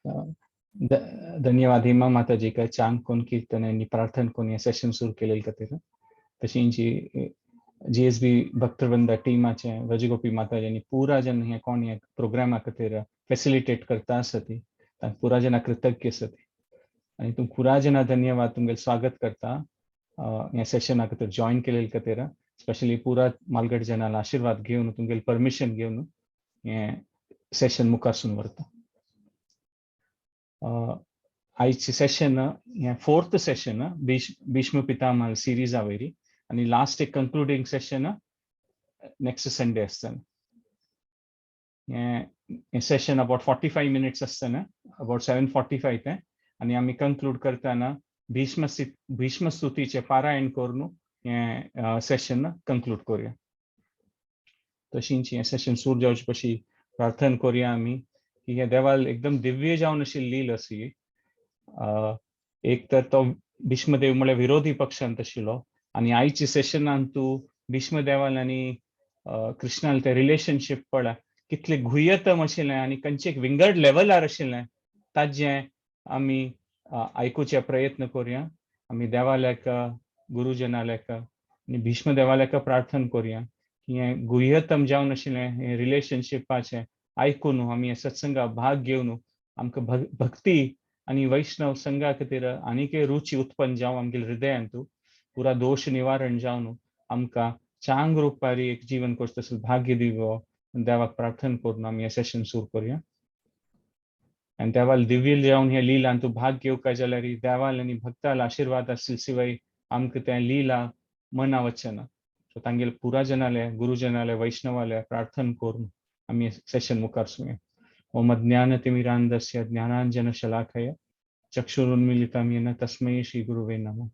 धन्यवाद हेमा माताजी का चांग कोण कीर्तन आणि प्रार्थना कोण हे सेशन सुरू केलेलं खातीर. तशींची जीएसबी भक्तवृंद टीमाचे व्रजगोपी माताजी आनी पुरा जन हे कोण हे प्रोग्रामा खातीर फेसिलिटेट करता आसा ती तांकां पुरा जना कृतज्ञ आसा ती. आनी तुम पुरा जना धन्यवाद, तुमगेलें स्वागत करता ह्या सेशना खातीर जॉयन केलेले खातीर. स्पेशली पुरा मालगड जनाल आशिर्वाद घेवन तुमगेलें परमिशन घेवन हें सेशन मुखारसून व्हरता. आयचें सेशन हें फोर्थ सेशन भीष्म पितामह सिरिजा वयरी आनी लास्ट एक कंक्लुडींग सेशन नेक्स्ट संडे आसतना. हें सेशन अबाउट 45 मिनट्स आसतना, अबाउट 7:45 तें. आनी आमी कंक्लूड करतना भीष्म भीष्म स्तुतीचें पारायण करून हें सेशन कंक्लूड करुया. तशींच हें सेशन सुरू जावचे पशी प्रार्थना करुया आमी की हें देवाल एकदम दिव्य जावन अशी लील आसी. एक तर तो भीष्मदेव म्हळ्यार विरोधी पक्षांत आशिल्लो आनी आयच्या सेशनान तूं भीष्मदेवाल आनी कृष्णाल तें रिलेशनशीप पळय कितलें गुह्यतम आशिल्लें आनी खंयचे एक विंगड लेवलार आशिल्लें ताजें आमी आयकुचे प्रयत्न करुया. आमी देवाल्याक, गुरुजनाल्याक आनी भीष्मदेवाल्याक प्रार्थना करुया की हें गुह्यतम जावन आशिल्लें हें रिलेशनशिपाचें आयकून आमी हे सत्संगा भाग घेवन आमकां भक्ती आनी वैष्णव संघा खातीर आनीक रुची उत्पन्न जावं आमगेल्या हृदयांतू, पुरा दोश निवारण जावन आमकां चांग रुपारी एक जीवन करचो तसो भाग्य दिवो देवाक प्रार्थना करून आमी हें सेशन सुरू करुया. आनी देवाल दिव्य जावन हे लिलान तूं भाग घेवका जाल्यार देवाल आनी भक्ताल आशिर्वाद आसले शिवाय आमकां तें लिला मना वचना. सो तांगेले पुरा जनाले, गुरुजनाले, वैष्णवाले प्रार्थना करून आमी सेशन मुखार सुया. ओम अज्ञानतिमिरान्धस्य ज्ञानाञ्जनशलाकया चक्षुरुन्मीलितं येन तस्मै श्रीगुरुवे नमः.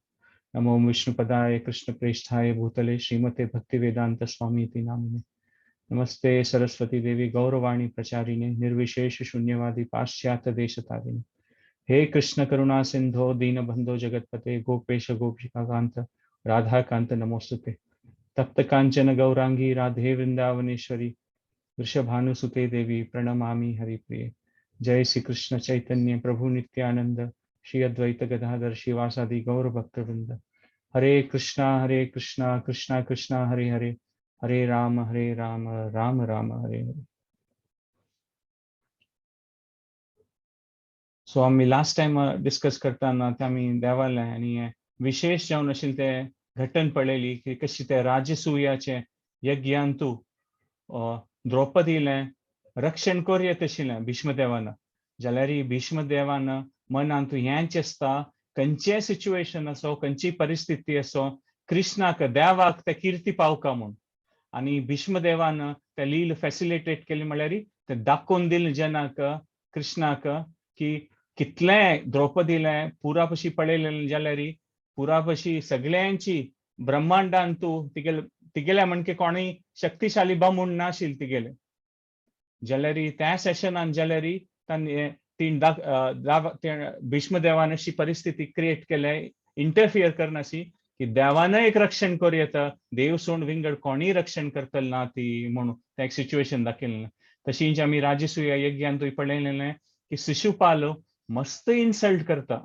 नमो विष्णुपदाय कृष्णप्रेष्ठाय भूतले श्रीमते भक्तिवेदांत स्वामीति नामिने. नमस्ते सरस्वती देवी गौरवाणी प्रचारिणे निर्विशेष शून्यवादी पाश्चात्य देशतारिणे. हे कृष्ण करुणा सिंधो दीनबंधो जगतपते गोपेश गोपिकाकांत राधाकांत नमोस्तुते. तप्त कांचन गौरांगी राधे वृंदावनेश्वरी वृषभानुसुते देवी प्रणमामि हरिप्रिये. जय श्री कृष्ण चैतन्य प्रभु नित्यानंद श्री अद्वैत गदाधर शिवासादि गौर भक्तवृंद. हरे कृष्णा कृष्णा कृष्णा हरे हरे, हरे राम राम राम हरे हरे. सो आमी लास्ट टायम डिस्कस करताना ते आमी देवाले आनी विशेष जावन आशिल्लें तें घटन पळयली की कशी ते राजसूयाचे यज्ञांतू द्रौपदीलें रक्षण करूं आशिल्लें भीष्मदेवान. जाल्यार भीष्मदेवान मनांत हेंच आसता खंयचें सिच्युएशन आसो, खंयची परिस्थिती आसो, कृष्णाक देवाक ते किर्ती पावका म्हूण. आनी भीष्मदेवान ते लील फेसिलिटेट केली म्हळ्यार ते दाखोवन दिलें जनाक कृष्णाक की कितलें द्रौपदीलें पुरा पशी पळयलें जाल्यार पुरा पशी सगळ्यांची ब्रह्मांडान तूं तिगेले तिगेल्या म्हणके कोणूय शक्तिशाली बामूण नाशिल्ले तिगेले. जाल्यार त्या सेशनान जाल्यार तांणी तीन भीष्मदेवान अशी परिस्थिती क्रिएट केल्या, इंटरफियर करनाशी की देवानय एक रक्षण करूं येता, देव सोड विंगड कोणीय रक्षण करतले ना ती म्हणून तें एक सिच्युएशन दाखयलें. तशींच आमी राजसूया यज्ञान तुवें पळयलें की शिशुपाल मस्त इन्सल्ट करता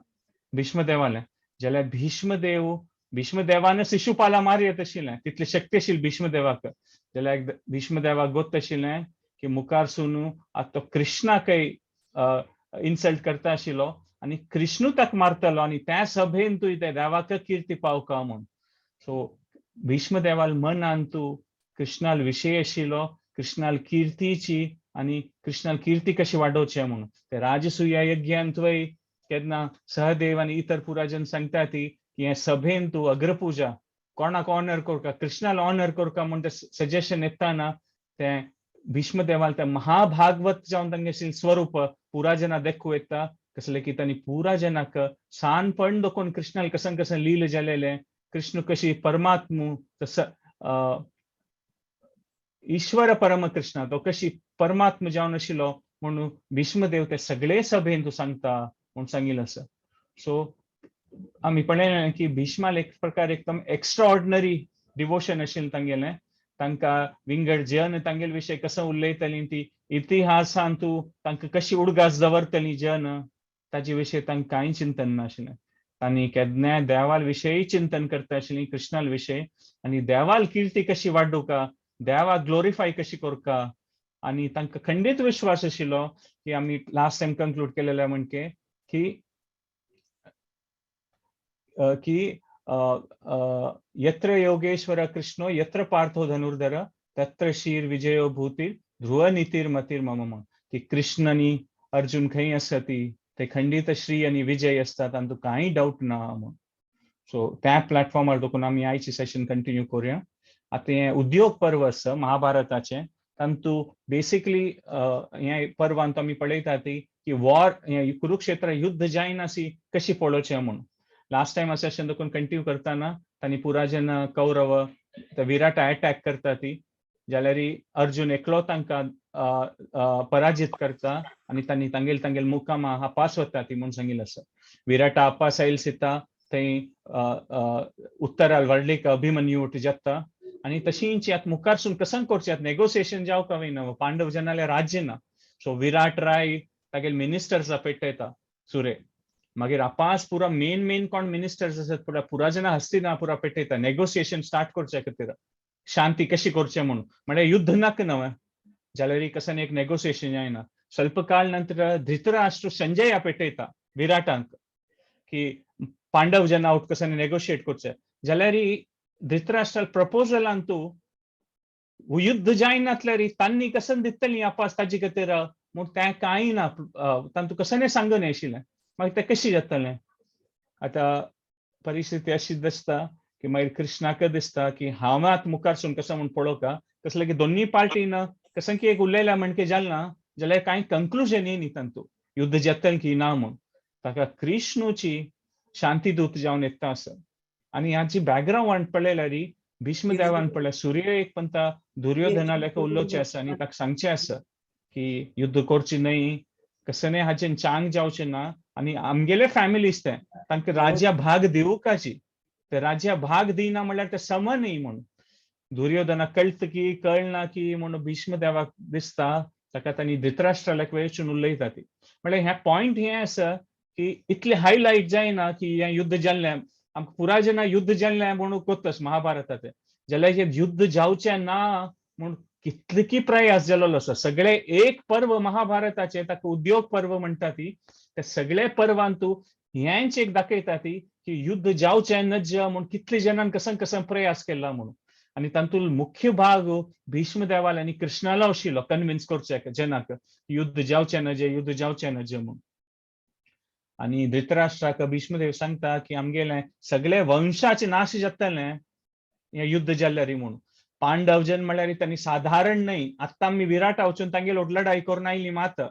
भीष्मदेवालें. जाल्यार भीष्मदेव भीष्मदेवान शिशुपाला मार येत आशिल्लें, तितली शक्ती आशिल्ली भीष्मदेवाक. जाल्यार भीष्मदेवाक गोत्त आशिल्लें की मुखार सून आतां तो कृष्णाकय इन्सल्ट करता आशिल्लो आनी कृष्णू ताका मारतलो आनी त्या सभेन तूं ते देवाक किर्ती पावका म्हूण. सो भीष्मदेवाल मनान तूं कृष्णाल विशय आशिल्लो, कृष्णाल किर्तीची आनी कृष्णाल किर्ती कशी वाडोवचे म्हणून. ते राजसूया यज्ञान तुवें केन्ना सहदेव आनी इतर पुराजन सांगता ती की हे सभेन तूं अग्रपूजा कोणाक ऑनर करका, कृष्णाला ऑनर करका म्हूण ते सजेशन येताना ते भीष्मदेवाल ते महाभागवत जावन तांगे स्वरूप पुराजना देखू येता. कसले की तांणी पुराजनाक सानपण दाखोवन कृष्णाल कसन कसन लील जालेले, कृष्ण कशी परमात्मू तस ईश्वर परम कृष्ण तो कशी परमात्मा जावन आशिल्लो म्हणून भीष्मदेव ते सगळे सभेन तूं सांगता म्हूण सांगिल्लें आसा. सो आमी पळयलें की भीष्माल एक प्रकार एकदम एक्स्ट्रा ऑर्डिनरी डिवोशन आशिल्लें तांगेलें तांकां विंगड जन तांगेल विशय कसो उलयतली ती, इतिहासांतू तांकां कशी उडगास दवरतली जन, ताजे विशय तांकां कांय चिंतन नाशिल्लें. तांणी केन्नाय देवाल विशयी चिंतन करता आशिल्ली, कृष्णाल विशय, आनी देवाल किर्ती कशी वाडोवका, देवाक ग्लोरिफाय कशी करका. आनी तांकां खंडीत विश्वास आशिल्लो की आमी लास्ट टायम कंक्लूड केलेले म्हणके की की यत्र योगेश्वर कृष्णो यत्र पार्थो धनुर्धर तत्र श्रीर् विजयो भूतिर ध्रुव नीतिर मतिर मम, की कृष्ण आनी अर्जुन खंय आसा ती ते खंडीत श्री आनी विजय आसता, तातूंत कांय डावट ना म्हूण. सो त्या प्लॅटफॉर्मार देखून आमी आयची सेशन कंटिन्यू करूया. आतां हें उद्योग पर्व आसा महाभारताचें. तातूंत बेसिकली हें पर्वांत आमी पळयता ती की वॉर, हें कुरुक्षेत्र युद्ध जायनासी कशी पळोवचें म्हूण. लास्ट टायम सेशन देखून कंटिन्यू करतना तांणी पुराजन कौरव विराटा अटॅक करता ती, जाल्यार अर्जुन एकलो तांकां पराजित करता आनी तांणी तांगेल तांगेल मुकामा अपास वता ती म्हूण सांगिल्लें आसा. विराटा अपास आयल सीता थंय उत्तराल व्हडलीक अभिमन्यू जाता आनी तशींच आतां मुखारसून कसं करचें, आतां नेगोसिएशन जावंक वयना, पांडव जनाले राज्य ना. सो विराट राय तागेले मिनिस्टर्स पेटयता सुरे, मागीर अपास पुरा मेन मेन कोण मिनिस्टर्स आसात पुरा पुरा जना हस्तिनापुरा पेटयता नेगोसिएशन स्टार्ट करचे खातीर, शांती कशी करचें म्हणून, म्हळ्यार युद्ध नाका नवें. जाल्यार कसं एक नेगोसिएशन जायना. स्वल्प काळ नंतर धृतराष्ट्र संजया पेटयता विराटांक की पांडव जना आवट कसं नेगोशिएट करचे. जाल्यार धृतराष्ट्र प्रपोजलांतू युद्ध जायनातल्यार तांणी कसं दितली अपास ताजे खातीर म्हूण तें कांय ना, तांतू कसं सांगून आशिल्लें. मागीर तें कशी जातलें? आतां परिस्थिती अशी दिसता की मागीर कृष्णाक दिसता की हांव आतां मुखारसून कसो म्हूण पळोवका, कसलें की दोन्ही पार्टीन कसं की एक उलयल्या म्हणके जालें ना जाल्यार कांय कंक्लुजन येयनी तांतू युद्ध जातलें की ना म्हूण. ताका कृष्णूची शांतीदूत जावन येता आसा. आनी हाची बॅकग्रावंड पळयल्यार भीष्मदेवान पळय सूर्य एक पंता दुर्योधनाक उलोवचें आसा आनी ताका सांगचें आसा की युद्ध करचें न्हय, कसं हाचें चांग जावचें ना आनी आमगेले फॅमिलीज ते तांकां राज्या भाग दिवकाची, ते राज्या भाग दिना म्हणल्यार ते सम न्ही म्हूण. दुर्योधनाक कळटा की कळना की म्हूण भीष्मदेवाक दिसता, ताका तांणी धृतराष्ट्राक वचून उलयता ती. म्हळ्यार हें पॉयंट हें आसा की इतलें हायलायट जायना की हें युद्ध जाल्लें, आमकां पुराय जेन्ना युद्ध जाल्लें म्हणून कोत्तस महाभारताचें, जाल्यार हें युद्ध जावचें ना म्हूण कितले की प्रयास जाल्लो आसा. सगळे एक पर्व महाभारताचें ताका उद्योग पर्व म्हणटा ती, ते सगळे पर्वांतू हेंच एक दाखयता ती की युद्ध जावचें नज म्हूण कितले जणांक कसं कसं प्रयास केला म्हणून. आनी तातूंत मुख्य भाग भीष्मदेवाल आनी कृष्णालो आशिल्लो कन्विन्स करचे जनाक युद्ध जावचें नजे, युद्ध जावचें नजे म्हूण. आनी धृतराष्ट्राक भीष्मदेव सांगता की आमगेले सगळे वंशाचे नाश जातले हें युद्ध जाल्यार म्हूण. पांडव जन म्हणल्यार तांणी साधारण न्हय, आत्तां आमी विराटा वचून तांगेलो लढाई करून आयली मात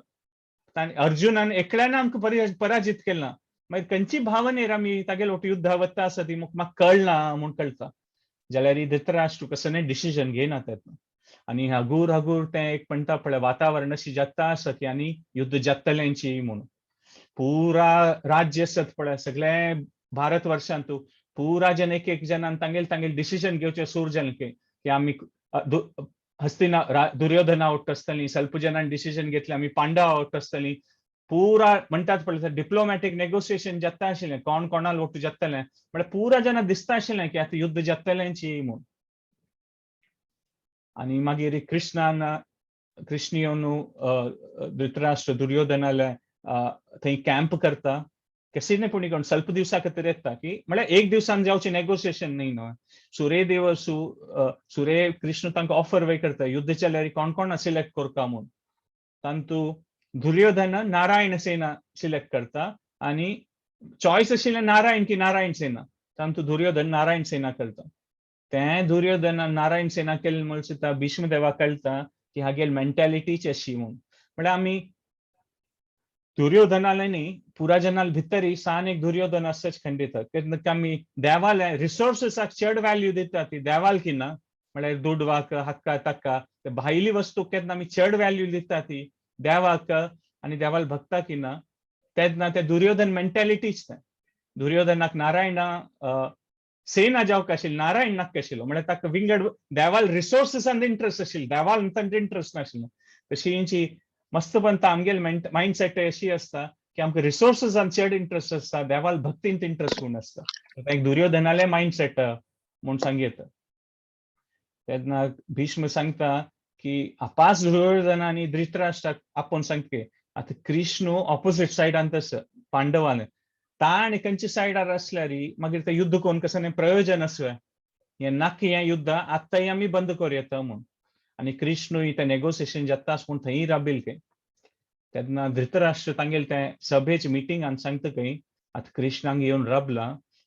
तांणी अर्जुनान एकल्यान आमकां पराजीत केला, मागीर खंयची भावनेर आमी तागेलो युद्ध वता आसा ती म्हाका कळना म्हूण कळटा. जाल्यार धृतराष्ट्र कसं डिसिजन घेयना तेन्ना. आनी हगूर हगूर तें एक म्हणटा पळय वातावरण अशी जाता आसा की आनी युद्ध जातलेंची म्हूण. पुरा राज्य आसत पळय सगळे भारत वर्षांतू पुरा जन एक एक जनान तांगेल तांगेल डिसिजन घेवचें सूर जालें की आमी हस्तिना दुर्योधना आवट आसतली, स्वल्प जनान डिसिजन घेतलें आमी पांडव आवट आसतली. पुरा म्हणटात पळय डिप्लोमॅटीक नेगोसिएशन जाता आशिल्लें, कोण कोणाल वोट जातलें म्हळ्यार पुरा जना दिसता आशिल्लें की आतां युद्ध जातलेंची म्हूण. आनी मागीर कृष्णान कृष्ण येवन धृतराष्ट्र दुर्योधनाले थंय कॅम्प करता, कशी न्ही पूण कोण स्वल्प दिवसा खातीर येता की म्हळ्यार एक दिवसान जावचें नेगोसिएशन न्ही न्हय. सूर्यदेव सूर्य कृष्ण तांकां ऑफर वय करता युद्ध जाल्यार कोण कोण सिलेक्ट करता म्हूण. तांतू दुर्योधन नारायण सेना सिलेक्ट करता आनी चॉयस आशिल्लें नारायण की नारायण सेना, तांतू दुर्योधन नारायण सेना करता. तें दुर्योधनान नारायण सेना केलें म्हूण सुद्दां भीष्मदेवाक कळटा की हागेल मेंटेलिटीच अशी म्हूण. म्हळ्यार आमी दुर्योधनाले न्ही पुरा जनाल भितरी सान एक दुर्योधन आसच खंडीत. केन्ना आमी देवाले रिसोर्सीसाक चड व्हॅल्यू दिता ती देवाल की ना, म्हळ्यार दुडवाक हक्का ताक्का ते भायली वस्तू केन्ना आमी चड व्हॅल्यू दिता ती देवाक आनी देवाल भक्ता की ना, तेन्ना ते दुर्योधन मेंटेलिटीच तें. दुर्योधनाक नारायणा सेना जावंक आशिल्ली, नारायण नाका आशिल्लो. म्हळ्यार ताका विंगड देवाल रिसोर्सीसान इंट्रस्ट आशिल्लो, देवाल तांकां इंट्रस्ट नाशिल्लो. तशी हेंची मस्तपंत आमगेल मायंड सेट अशी आसता की आमकां रिसोर्सीसान चड इंट्रस्ट आसता, देवाल भक्तींत इंट्रस्ट म्हूण आसता. एक दुर्योधनाले मायंड सेट म्हूण सांगयत. तेन्ना भीष्म सांगता की अपास दुर्योधन आनी धृतराष्ट्राक आपोवन सांगता, आतां कृष्ण ऑपोजीट सायडान तस पांडवान ताण खंयच्या सायडार आसल्यार मागीर तें युद्ध करून कसं प्रयोजन आसलें, हें नाका हें युद्ध आत्तांय आमी बंद करूं येता म्हूण. आनी कृष्णूय तें नेगोसिएशन जाता म्हूण थंय राबील खंय. तेन्ना धृतराष्ट्र तांगेले तें सभेचे मिटिंगान सांगता खंय, आतां कृष्णाक येवन राबला,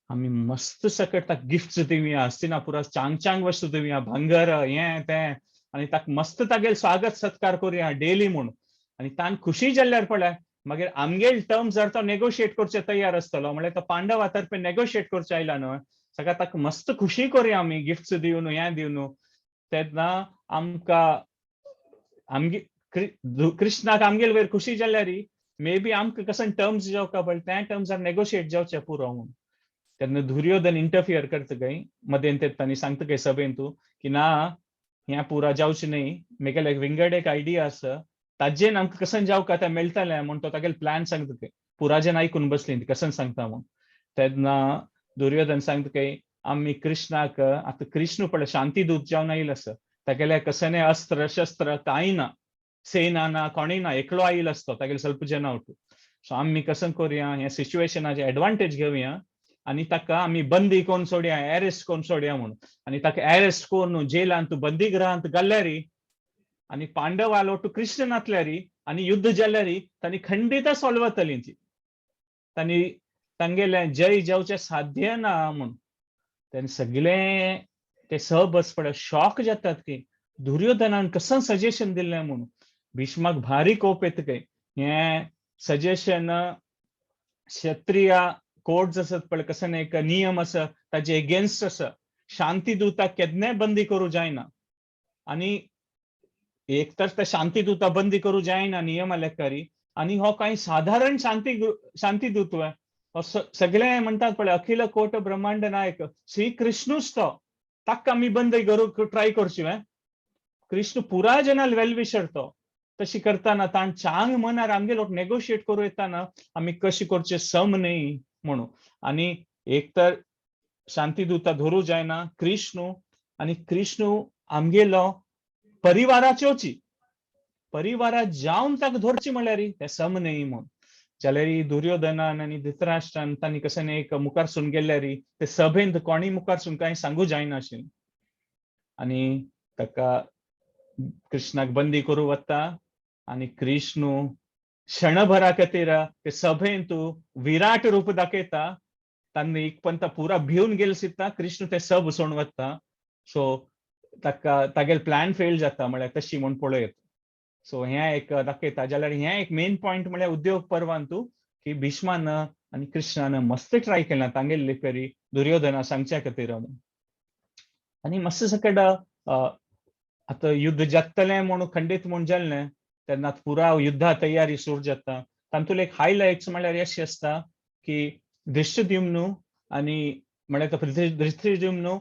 आमी मस्त सकट ताका गिफ्ट्स दिवया, हस्तिनापुरा चांग चांग वस्तू दिवया, भांगर हें तें, आनी ताका मस्त तागेले स्वागत सत्कार करुया डेली म्हूण. आनी तान खुशी जाल्यार पळय मागीर आमगेल टर्म्स जर तो नेगोशिएट करचे तयार आसतलो, म्हळ्यार तो पांडवा तर्फे नेगोशिएट करचे आयला न्हय, सगळ्या ताका मस्त खुशी करुया आमी गिफ्ट्स दिवन हें दिवन. तेन्ना आमकां आमगे कृष्णाक आमगेल वयर खुशी जाल्यार मे बी आमकां कशें टर्म्स जावका पळय त्या टर्म्सार नेगोशिएट जावचें पुरो म्हूण. तेन्ना दुर्योधन इंटरफियर करता खंय मदेन, तांणी सांगता खंय सभेन तूं की ना, हें पुरा जावचें न्हय, मेगेले एक विंगड एक आयडिया आसा, ताजेन आमकां कशें जावका तें मेळटलें म्हूण तो तागेले प्लॅन सांगता खंय. पुराजेन आयकून बसली कशें सांगता म्हूण. तेन्ना दुर्योधन सांगता खंय, आमी कृष्णाक आतां कृष्ण पळय शांती दूत जावन आयिल्लो आसा, तागेले कसलें अस्त्र शस्त्र कांय ना, सेना ना, कोणूय ना, एकलो आयिल्लो आसतो तागेले स्वल्प जना वटू. सो आमी कशें करुया, ह्या सिच्युएशनाचे एडवांटेज घेवया आनी ताका आमी बंदी करून सोडया, एरेस्ट करून सोडया म्हूण. आनी ताका एरेस्ट करून जेलांत बंदीगृहांत घाल्यार आनी पांडवा वटू कृष्ण नासल्यार आनी युद्ध जाल्यार तांणी खंडीत सॉल्व जातली ती, तांणी तांगेलें जय जावचें साध्य ना म्हूण. तेन्ना सगळे ते सहबस पळय शॉक जातात की दुर्योधनान कसं सजेशन दिलें म्हूण. भीष्माक भारी कोप येता खंय, हें सजेशन क्षत्रिय कोड्स आसत पळय, कसं एक नियम आसा ताजे एगेन्स्ट आसा, शांती दूताक केन्नाय बंदी करूं जायना. आनी एक तर ते शांती दूता बंदी करूं जायना नियमा लेखारी, आनी हो कांय साधारण शांती शांती दूत हो सगळे म्हणटात पळय अखिल कोट ब्रह्मांड नायक श्री कृष्णूच तो, ताका आमी बंद करूंक ट्राय करची. कृष्ण पुरा जनाल वेल विशर तो. तशी करताना ताण चांग मनार आमगे लोक नेगोशिएट करूं येताना आमी कशी करचे सम न्हय म्हणून. आनी एक तर शांती दूता धरू जायना कृष्णू, आनी कृष्णू आमगेलो परिवाराच्योची परिवारात जावन ताका धरची म्हणल्यार तें सम न्हय म्हूण. जाल्यार दुर्योधनान आनी धृतराष्ट्रान तांणी कशें एक मुखारसून गेल्यार ते सभेंत कोणीय मुखारसून कांय सांगू जायना आशिल्लें. आनी ताका कृष्णाक बंदी करूं वता आनी कृष्णू क्षणभरा खातीर ते सभेंत विराट रूप दाखयता. तांणी एक पंत पुरा भिवन गेल सिता, कृष्ण ते सब सोडून वता. सो ताका तागेले प्लॅन फेल जाता म्हळ्यार तशी म्हूण पळयत. सो हें एक दाखयता. जाल्यार हें एक मेन पॉयंट म्हळ्यार उद्योग पर्वान तूं की भीष्मान आनी कृष्णान मस्त ट्राय केला तांगेले पेरी दुर्योधना सांगच्या खातीर म्हूण. आनी मस्त सकट आतां युद्ध जातलें म्हूण खंडीत म्हूण जाल्लें तेन्ना पुरा युद्धा तयारी सुरू जाता. तातूंत एक हायलायट्स म्हळ्यार अशें आसता की धृष्टद्युम्न आनी म्हळ्यार धृष्टद्युम्न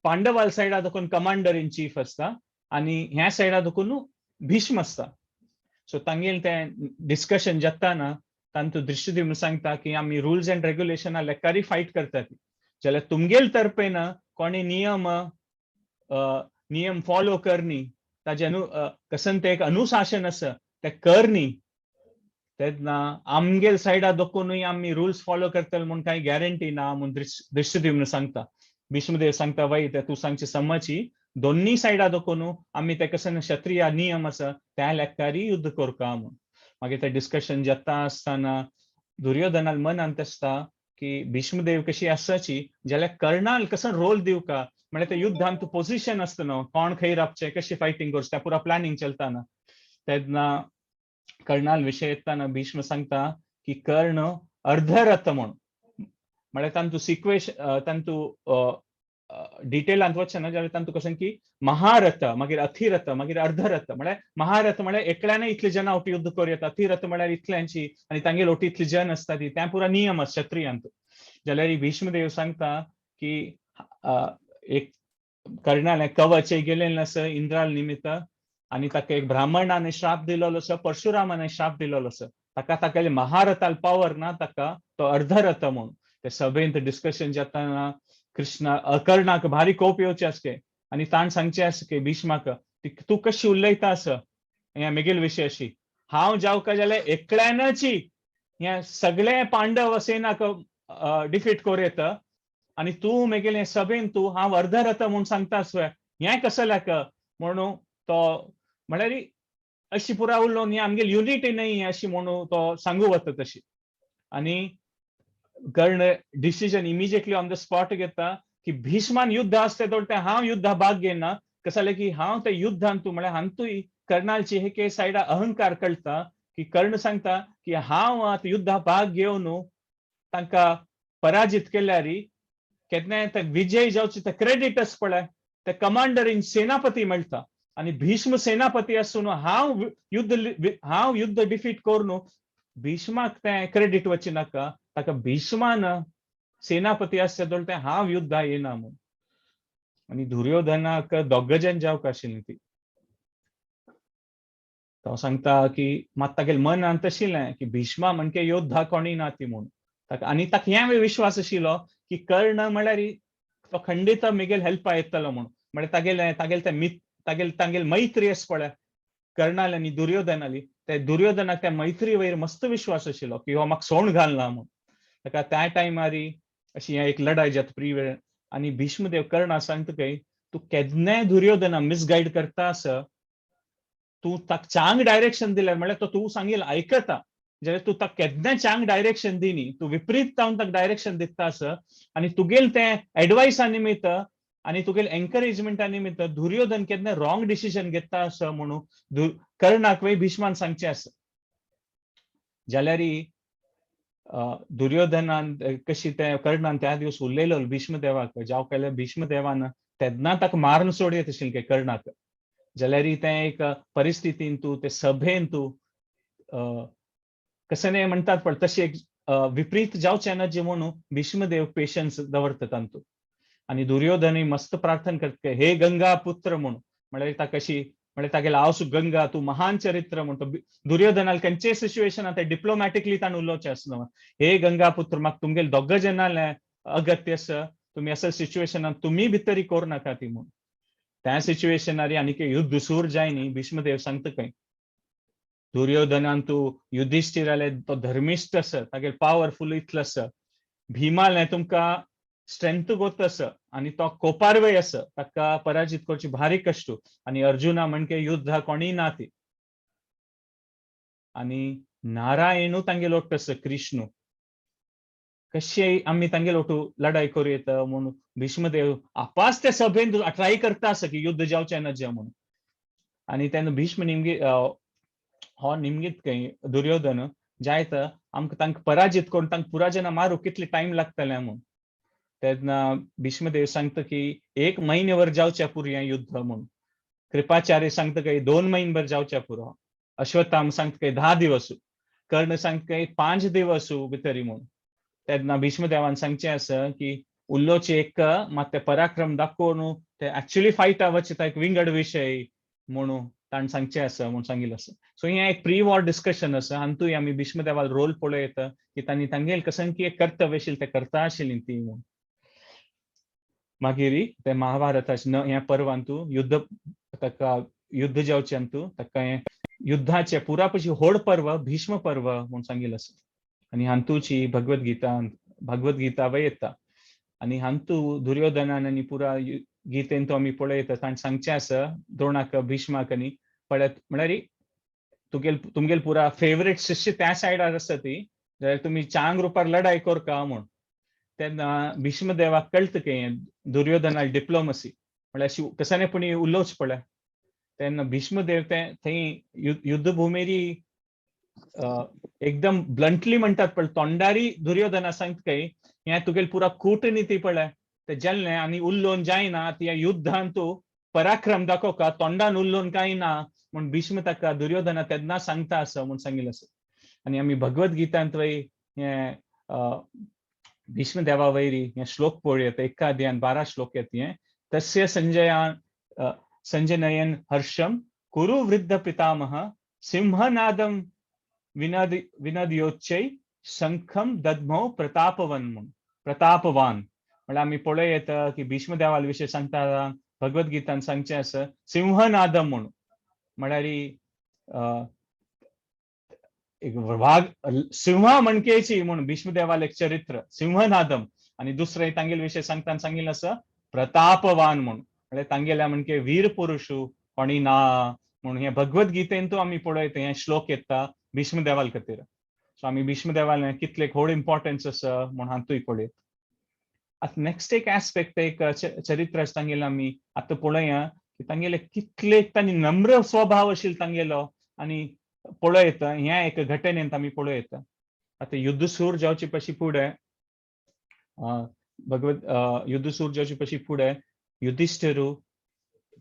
पांडवाल सायडा देखून कमांडर इन चीफ आसता आनी ह्या सायडा देखून भीष्म आसता. सो तांगेलें तें डिस्कशन जाताना तांतूत धृष्टद्युम्न सांगता की आमी रुल्स एंड रेग्युलेशना लेखारी फायट करतात, जाल्यार तुमगेल तर्फेन कोणी नियम नियम फॉलो करनी, ताजे कसन ते एक अनुशासन आसा ते करनी, तेन्ना आमगेल सायडा दोखूनय आमी रुल्स फॉलो करतले म्हूण कांय गॅरंटी ना म्हूण धृष्टद्युम्न सांगता. भीष्मदेव सांगता, वय ते तूं सांगची समची, दोन्ही सायडा दोखून आमी ते कसन क्षत्रिय नियम आसा त्या लेखारी युद्ध करका म्हूण. मागीर ते डिस्कशन जाता आसतना दुर्योधनाल मनांत आसता की भीष्मदेव कशी आसाची जाल्यार कर्णाल कसो रोल दिवका, म्हळ्यार ते युद्धांत पोझिशन आसता न्हू, कोण खंय राबचें, कशी फायटींग करचें, त्या पुरा प्लॅनिंग चलताना. तेन्ना कर्णाल विशय येताना भीष्म सांगता की कर्ण अर्धरथ म्हूण, म्हळ्यार तांतू सिक्वेश तांतू डिटेलांत वचना जाल्यार तांतू कशें की महारथ, मागीर अथिरथ, मागीर अर्धरथ. म्हळ्यार महारथ म्हळ्यार एकल्याने इतले जनां वटी युद्ध करूं येता, अथिरथ म्हळ्यार इतल्यांची आनी तांगेल वटी इतली जन आसता ती, त्या पुरा नियम आसा क्षत्रियांत. जाल्यार भीष्मदेव सांगता की एक कर्णाले कवच गेलेलें आसा इंद्राल निमित्त आनी ताका एक ब्राह्मणाने श्राप दिलेलो आसा, परशुरामाने श्राप दिलेलो आसा. ताका तागेले महारथाल पावर ना, ताका तो अर्धरथ म्हणून. ते सभेंत डिस्कशन जाताना कृष्णा कर्णाक भारी कोप येवचे आसके आनी ताण सांगचे आसके भीष्माक, तूं कशी उलयता आसा ह्या मेगेल विशय अशी, हांव जावका जाल्यार एकल्यानची ह्या सगळे पांडव सेनाक डिफीट करूं येता आनी तूं मेगेले सभेन तूं हांव अर्धरथ म्हूण सांगता आसवे, हें कसल्याक म्हणून तो म्हळ्यार अशी पुरा उलोवन ही आमगेली युनिटी न्हय अशी म्हणून तो सांगू वता तशी. आनी Karna decision immediately on the spot घेता की भीष्मान युद्ध आसते तर तें हांव युद्धा भाग घेना, कशें जालें की हांव ते युद्धान तूं म्हळ्यार हांतूय कर्णालची एके सायडा अहंकार कळटा की कर्ण सांगता की हांव आतां युद्धा भाग घेवन तांकां पराजीत केल्यार केन्नाय ते विजय जावचे ते क्रेडिटच पळय ते कमांडर इन सेनापती मेळटा आनी भीष्म सेनापती आसून हांव युद्ध डिफीट करून भीष्माक तें क्रेडिट वचचे नाका, ताका भीष्मान सेनापती आसचे तर तें हांव युद्धा येना म्हूण. आनी दुर्योधनाक दोग जण जावंक आशिल्ली ती तो सांगता की मात तागेले मनांत आशिल्लें की भीष्मा म्हणजे योद्धा कोणी ना ती म्हूण ताका. आनी ताका हें विश्वास आशिल्लो की कर्ण म्हळ्यार तो खंडीत मेगेल हेल्पा येतलो म्हूण, म्हळ्यार तागेले तागेले ते मित तागेले तागेले मैत्री आसा पळय कर्णाली आनी दुर्योधनाली, ते दुर्योधनाक त्या मैत्री वयर मस्त विश्वास आशिल्लो की हो म्हाका सोण घालना म्हूण. ताका त्या टायमार अशी एक लढाय जाता प्री वेळ आनी भीष्मदेव कर्णा सांगता काय तूं केन्नाय दुर्योधना मिसगायड करता आसा, तूं ताका चांग डायरेक्शन दिल्यार म्हळ्यार तो तूं सांगील आयकता, जाल्यार तूं ताका केन्नाय चांग डायरेक्शन दिनी, तूं विपरीत जावन ताका डायरेक्शन दिता आसा आनी तुगेल तें एडवायसा निमित्त आनी तुगेल एनकरेजमेंटा निमित्त दुर्योधन केन्ना रॉंग डिसिजन घेता आसा म्हणून कर्णाक वय भीष्मान सांगचें आसा. जाल्यार दुर्योधनान कशी ते कर्णान त्या दिवस उलयलो भीष्मदेवाक, जावं केल्यार भीष्मदेवान तेन्ना ताका मारून सोडयत आशिल्लें कर्णाक, जाल्यार तें एक परिस्थितीन तूं ते सभेन तूं कशें न्हय म्हणटात पण तशें एक विपरीत जावचें ना जी म्हणून भीष्मदेव पेशन्स दवरता तांतू. आनी दुर्योधनय मस्त प्रार्थना करता हे गंगा पुत्र म्हणून, म्हळ्यार ताका अशी म्हळ्यार तागेले हांव गंगा तूं महान चरित्र म्हणतो. दुर्योधनाल खंयचेय सिच्युएशन ते डिप्लोमॅटिकली ताणें उलोवचें आसना, हे गंगा पुत्र म्हाका तुमगेले दोग जाणांलें अगत्य आसा, तुमी असं सिच्युएशनान तुमी भितरी करूं नाका ती म्हूण. त्या सिच्युएशनार आनी युद्ध सूर जाय न्ही, भीष्मदेव सांगता खंय दुर्योधनान तूं युधिष्ठिराले तो धर्मिश्ट आसा, तागेले पावरफूल इतलो आसा, भीमाले तुमकां स्ट्रेंथ गोत आसा आनी तो कोपारवय आसा, ताका पराजीत करची भारी कश्ट, आनी अर्जुना म्हणजे युद्ध कोणी ना ती, आनी नारायणू तांगेलो ओट्टू आसा कृष्णू, कशे आमी तांगेलो ओटू लढाई करूं येता म्हूण भीष्मदेव आपास ते सभेन ट्राय करता आसा की युद्ध जावचें ना जे म्हणून. आनी तेन्ना भीष्म निमगी हो निमगीत खंय दुर्योधन जायत आमकां तांकां पराजीत करून तांकां पुरा जाणां मारूंक कितले टायम लागतले म्हूण. तेन्ना भीष्मदेव सांगता की एक म्हयनेभर जावच्या पुरो हें युद्ध म्हूण, कृपाचार्य सांगता की 2 म्हयनेभर जावच्या पुरो, अश्वत्थाम सांगता की 10 दिवस, कर्ण सांगता की 5 दिवस भितरी म्हूण. तेन्ना भीष्मदेवान सांगचें आसा की उल्लोचे एक मात ते पराक्रम दाखोवन ते एक्चुअली फायटा वचता एक विंगड विशय म्हणून ताणें सांगचें आसा म्हूण सांगिल्लें आसा. सो हें एक प्री वॉर डिस्कशन आसा, हातूंत आमी भीष्मदेवाल रोल पळयता की तांणी तांगेल कसं की एक कर्तव्य आशिल्लें तें करता आशिल्लीं ती म्हूण. मागीर ते महाभारताचे न ह्या पर्वांतू युद्ध ताका युद्ध जावचें ताका हें युद्धाचें पुरा पशी व्हड पर्व भीष्म पर्व म्हूण सांगिल्लें आसा. आनी हातूची भगवद्गीता भगवद्गीता वय येता आनी हातूंत दुर्योधनान आनी पुरा गीतेन तो आमी पळयता ताणें सांगचें आसा द्रोणाक भीष्माक आनी पळयत म्हळ्यार तुगेल तुमगेल पुरा फेवरेट शिष्य त्या सायडार आसा ती, जाल्यार तुमी चांग रुपार लढाई करका म्हूण. तेन्ना भीष्मदेवाक कळटा की दुर्योधनाल डिप्लोमसी म्हळ्यार अशी कसाने पुणी उलोवच पळय. तेन्ना भीष्मदेव ते थंय युद्धभुमेरी एकदम ब्लंटली म्हणटात पण तोंडारी दुर्योधना सांगता काय हें तुगेल पुरा कूटनीती पळय ते जाल्लें आनी उल्लोवन जायना त्या युद्धान तूं पराक्रम दाखोवका, तोंडान उल्लोवन कांय ना म्हूण भीष्म ताका दुर्योधना तेन्ना सांगता आसा म्हूण सांगिल्लें आसा. आनी आमी भगवद्गीतांत वय हें भीष्म देवा वैरी हे श्लोक पळोवया. एका अध्यायान 12 श्लोक येत हे. तस्य संजयान संजनयन हर्षम कुरु वृद्ध पितामह सिंहनादम विनद विनदयोच्चै शंखम दद्मौ प्रतापवन म्हूण, प्रतापवान. म्हळ्यार आमी पळय येता की भीष्म देवाल विशय सांगता भगवद गीतान सांगचें आसा सिंहनादम म्हणून. म्हळ्यार एक वाघ सिंह म्हणकेची म्हूण भीष्मदेवाल एक चरित्र सिंहनादम. आनी दुसरें तांगेले विशय सांगताना सांगिल्लें आसा प्रतापवान म्हूण. म्हळ्यार तांगेल्या म्हणके वीर पुरुशू कोणी ना म्हूण. हे भगवद गीतेंतू आमी पळयता हे श्लोक येता भीष्मदेवाल खातीर. सो आमी भीष्मदेवाल कितले व्हड इम्पॉर्टन्स आसा म्हूण हातूंय पळयत. आतां नेक्स्ट एक एस्पेक्ट एक चरित्र आसा तांगेले आमी आतां पळोवया की तांगेले कितले तांणी नम्र स्वभाव आशिल्लो तांगेलो. आनी पळयत ह्या एक घटनेंत आमी पळयत आतां युद्ध सूर जावचे पशी फुडें भगवत युद्ध सूर जावचे पशी फुडें युधिश्ठिरू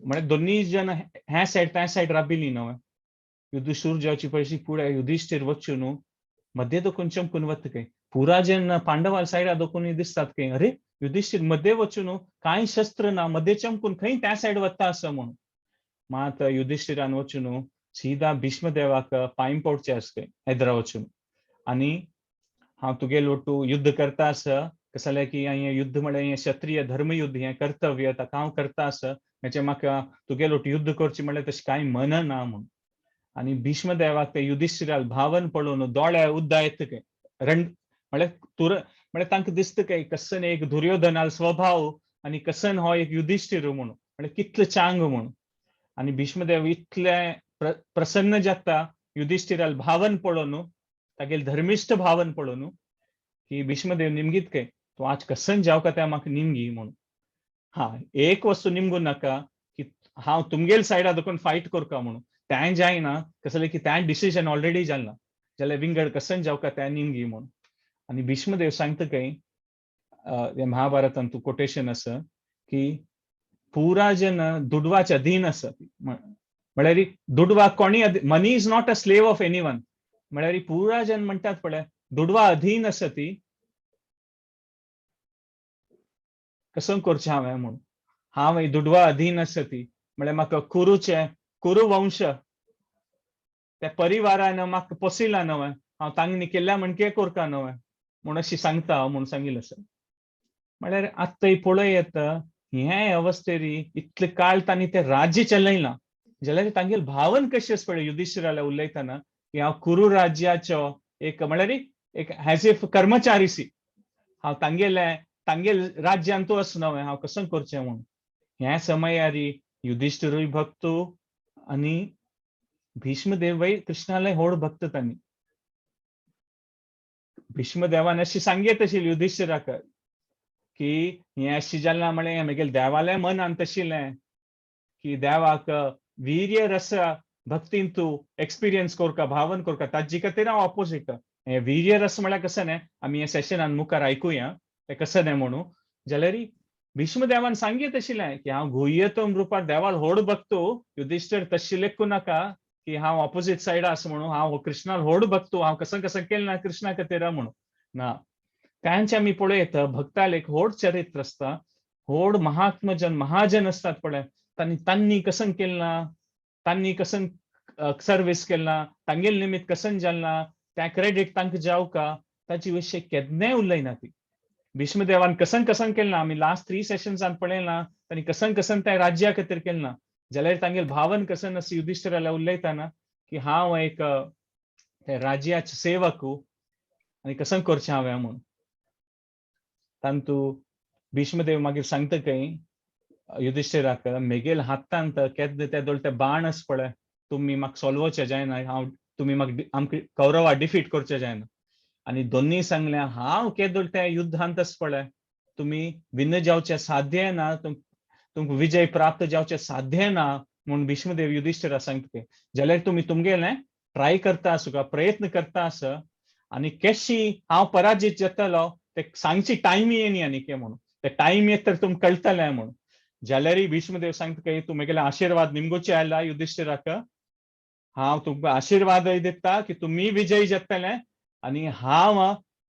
म्हळ्यार दोनूय जण ह्या सायड त्या सायड राबिल्ली न्हय. युद्ध सूर जावचे पशी फुडें युधिश्ठीर वचून न्हू मध्य दोकून चमकून वता खंय. पुरा जेन्ना पांडवाल सायडा दोकून दिसतात खंय, अरे युधिश्ठीर मध्ये वचून कांय शस्त्र ना, मध्ये चमकून खंय त्या सायड वता आसा म्हणून. मात युधिश्ठिरान वचून सीधा भीष्मदेवाक पांय पडचे आसा खंय एदरा वचून. आनी हांव तुगेल ओटू युद्ध करता आसा, कशें जाल्यार की हें युद्ध म्हळ्यार हें क्षत्रिय धर्मयुद्ध, हें कर्तव्य ताका हांव करता आसा, हेचें म्हाका तुगेल ओटू युद्ध करचें म्हळ्यार तशें कांय मन ना म्हूण. आनी भीष्मदेवाक ते युधिश्ठिराल भावन पळोवन दोळे उद्दा येता खंय रण म्हळ्यार तुर म्हळ्यार तांकां दिसता काय कसन एक दुर्योधनाल स्वभाव आनी कसन हो एक युधिश्ठीर म्हणून, म्हळ्यार कितलो चांग म्हणून. आनी भीष्मदेव इतले प्रसन्न जाता युधिश्ठिराल भावन पळोवन, तागेल धर्मिश्ठ भावन पळोवन की भीष्मदेव निमगीत काय तूं आज कसन जावका त्या म्हाका निमगी म्हणून. हा एक वस्तू निमगू नाका की हांव तुमगेल सायडा देखून फायट करका म्हणून, तें जायना कसलें की तें डिसिजन ऑलरेडी जालां, जाल्यार विंगड कसन जावका तें निमगी म्हणून. आनी भीष्मदेव सांगता काय महाभारतान तूं कोटेशन आसा की पुरा जन दुडवाचे अधीन आसा. म्हळ्यार दुडवा कोणी money is not a slave of any one. म्हळ्यार पुरा जन म्हणटात पळय दुडवा अधीन आसा ती कसं करचें हांवें म्हूण. हांव दुडवा अधीन आसा ती म्हळ्यार म्हाका कुरूचे कुरुवंश त्या परिवारान म्हाका पोसिला न्हय, हांव तांणी केल्ल्या म्हणके करका न्हय म्हूण अशी सांगता म्हूण सांगिल्लें आसा. म्हळ्यार आतां पळय येता हे अवस्थेरी इतले काळ तांणी तें राज्य चलयलां जाल्यार तांगेल भावन कशें आसा पळय युधिश्ठिराला उलयतना की हांव कुरु राज्याचो एक म्हळ्यार एक एज if कर्मचारी सी, हांव तांगेले तांगेल राज्यांतू आसा न्हय, हांव कसं करचें म्हूण. ह्या समयारी युधिश्ठिरूय भक्तू आनी भीष्मदेवय कृष्णालय होड भक्त. तांणी भीष्मदेवान अशी सांगयत आशिल्ली युधिश्ठिराक की हें अशें जालां म्हळें म्हगेलें देवालें मनान तशिल्लें की देवाक वीर्य रस भक्तीन तूं एक्सपिरियन्स करका, भावन करका, ताजी खातीर हांव ऑपोजीट. हें वीर्य रस म्हळ्यार कशें न्हय आमी हे सेशनान मुखार आयकुया तें कशें न्हय म्हणून. जाल्यार भीष्मदेवान सांगीत आशिल्लें की हांव गुह्यतम रुपार देवाल होड भक्तू, युधिश्ठीर तशें लेखूं नाका की हांव ऑपोजीट सायड आसा म्हणून, हांव कृष्णाल होड भक्तू, हांव कसं कसं केलें ना कृष्णा खातीर म्हणून ना. तांचे आमी पळयत भक्ताल एक व्हड चरित्र आसता, व्हड महात्मजन महाजन आसतात पळय, तांणी तांणी कसं केलें ना, तांणी कसं सर्वीस केलें ना, तांगेले निमित्त कसं जालें ना, त्या क्रेडीट तांकां जावका ताचे विशय केन्नाय उलयना ती. भीष्मदेवान कसन कसन केलें ना, आमी लास्ट 3 सेशन्सान पळयलां तांणी कसन कसन त्या राज्या खातीर केलें ना, जाल्यार तांगेले भावन कसन अशें युधिश्ठिराला उलयतना की हांव एक त्या राज्याचे सेवक आनी कसं करचें हांवें म्हूण. तांतू भीष्मदेव मागीर सांगता खंय युधिश्ठिराक मेगेल हातांत केन्ना ते दोळ ते बाण आसा पळय तुमी म्हाका सोलवचें जायना, हांव तुमी म्हाका आमकां कौरवा डिफीट करचें जायना. आनी दोनूय सांगलें हांव केदोळ त्या युद्धांत आसा पळय तुमी विन्न जावचें साध्य ना, तुमकां विजय प्राप्त जावचें साध्य ना म्हूण भीष्मदेव युधिश्ठिरा सांगता. जाल्यार तुमी तुमगेलें ट्राय करता आसूं प्रयत्न करता आसा आनी केशी हांव पराजीत जातलो ते सांगची टायम येनी आनी के म्हणून, ते टायम येत तर तुमकां कळटलें म्हणून. जाल्यारय भीष्मदेव सांगता की तूं म्हगेले आशिर्वाद निमगोचे आयला युधिश्ठिराक, हांव तुमकां आशिर्वादय दिता की तुमी विजयी जातले आनी हांव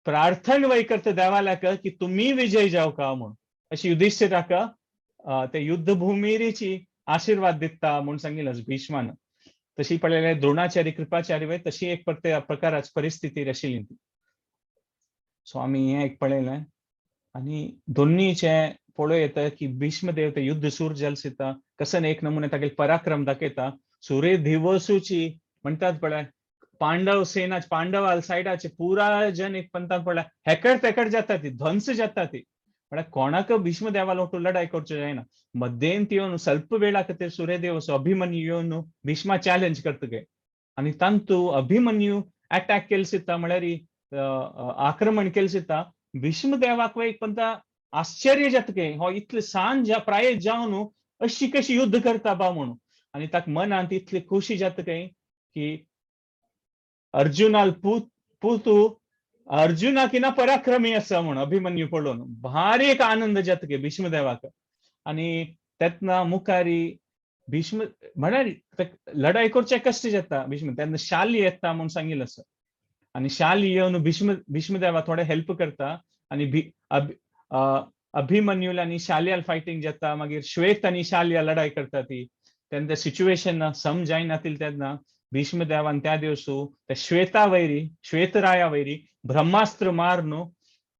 प्रार्थन वय करता देवालाक की तुमी विजय जावका म्हूण. अशी युधिष्ठिराक ते युद्धभूमिरीची आशीर्वाद दिता म्हूण सांगिल्लें भीष्मान. तशी पळयल्यार द्रोणाचार्य कृपाचार्य वय तशी एक प्रकाराची परिस्थिती आशिल्ली ती. सो आमी हें एक पळयलें आनी दोन्नीचे पळोवं येता की भीष्मदेव ते युद्ध सूर जाल दिता, कसन एक नमुने तागेले पराक्रम दाखयता. सूर्य दिवसूची म्हणटात पळय, पांडव सेना, पांडवाल सायडाचे पुरा जन एक पंथात पळय हेकड तेकड जाता ती, ध्वंस जाता ती. म्हळ्यार कोणाक भीष्मदेवा लोटू लढाई करचो जायना. मध्येंत येवन स्वल्प वेळा खातीर सूर्यदेव अभिमन्यू येवन भीष्मा चॅलेंज करता गे आनी तांतू अभिमन्यू अटॅक केल दिता, म्हळ्यार आक्रमण केल दिता. भीष्मदेवाक एक पंता आश्चर्य जाता गे, हो इतले सान ज्या प्राय जावन अशी कशी युद्ध करता बा म्हणून. आनी ताका मनांत इतली खुशी जाता काय की अर्जुनाल पूत पुतू अर्जुना किना पराक्रमी आसा म्हूण अभिमन्यू पळोवन भारी एक आनंद जाता गे भीष्मदेवाक. आनी तेन्ना मुखारी भीष्म म्हळ्यार लढाई करचे कश्ट जाता भीष्म. तेन्ना शाली येता म्हूण सांगिल्लें आसा आनी शाली येवन भीष्मदेवा थोडे हेल्प करता आनी अभिमन्यूल आनी शालियाल फायटींग जाता. मागीर श्वेत आनी शालिया लढाई करता ती. तेन्ना सिच्युएशन सम जायना तेन्ना भीष्मदेवान त्या दिवसू त्या श्वेता वैरी, श्वेतराया वैरी ब्रह्मास्त्र मारनु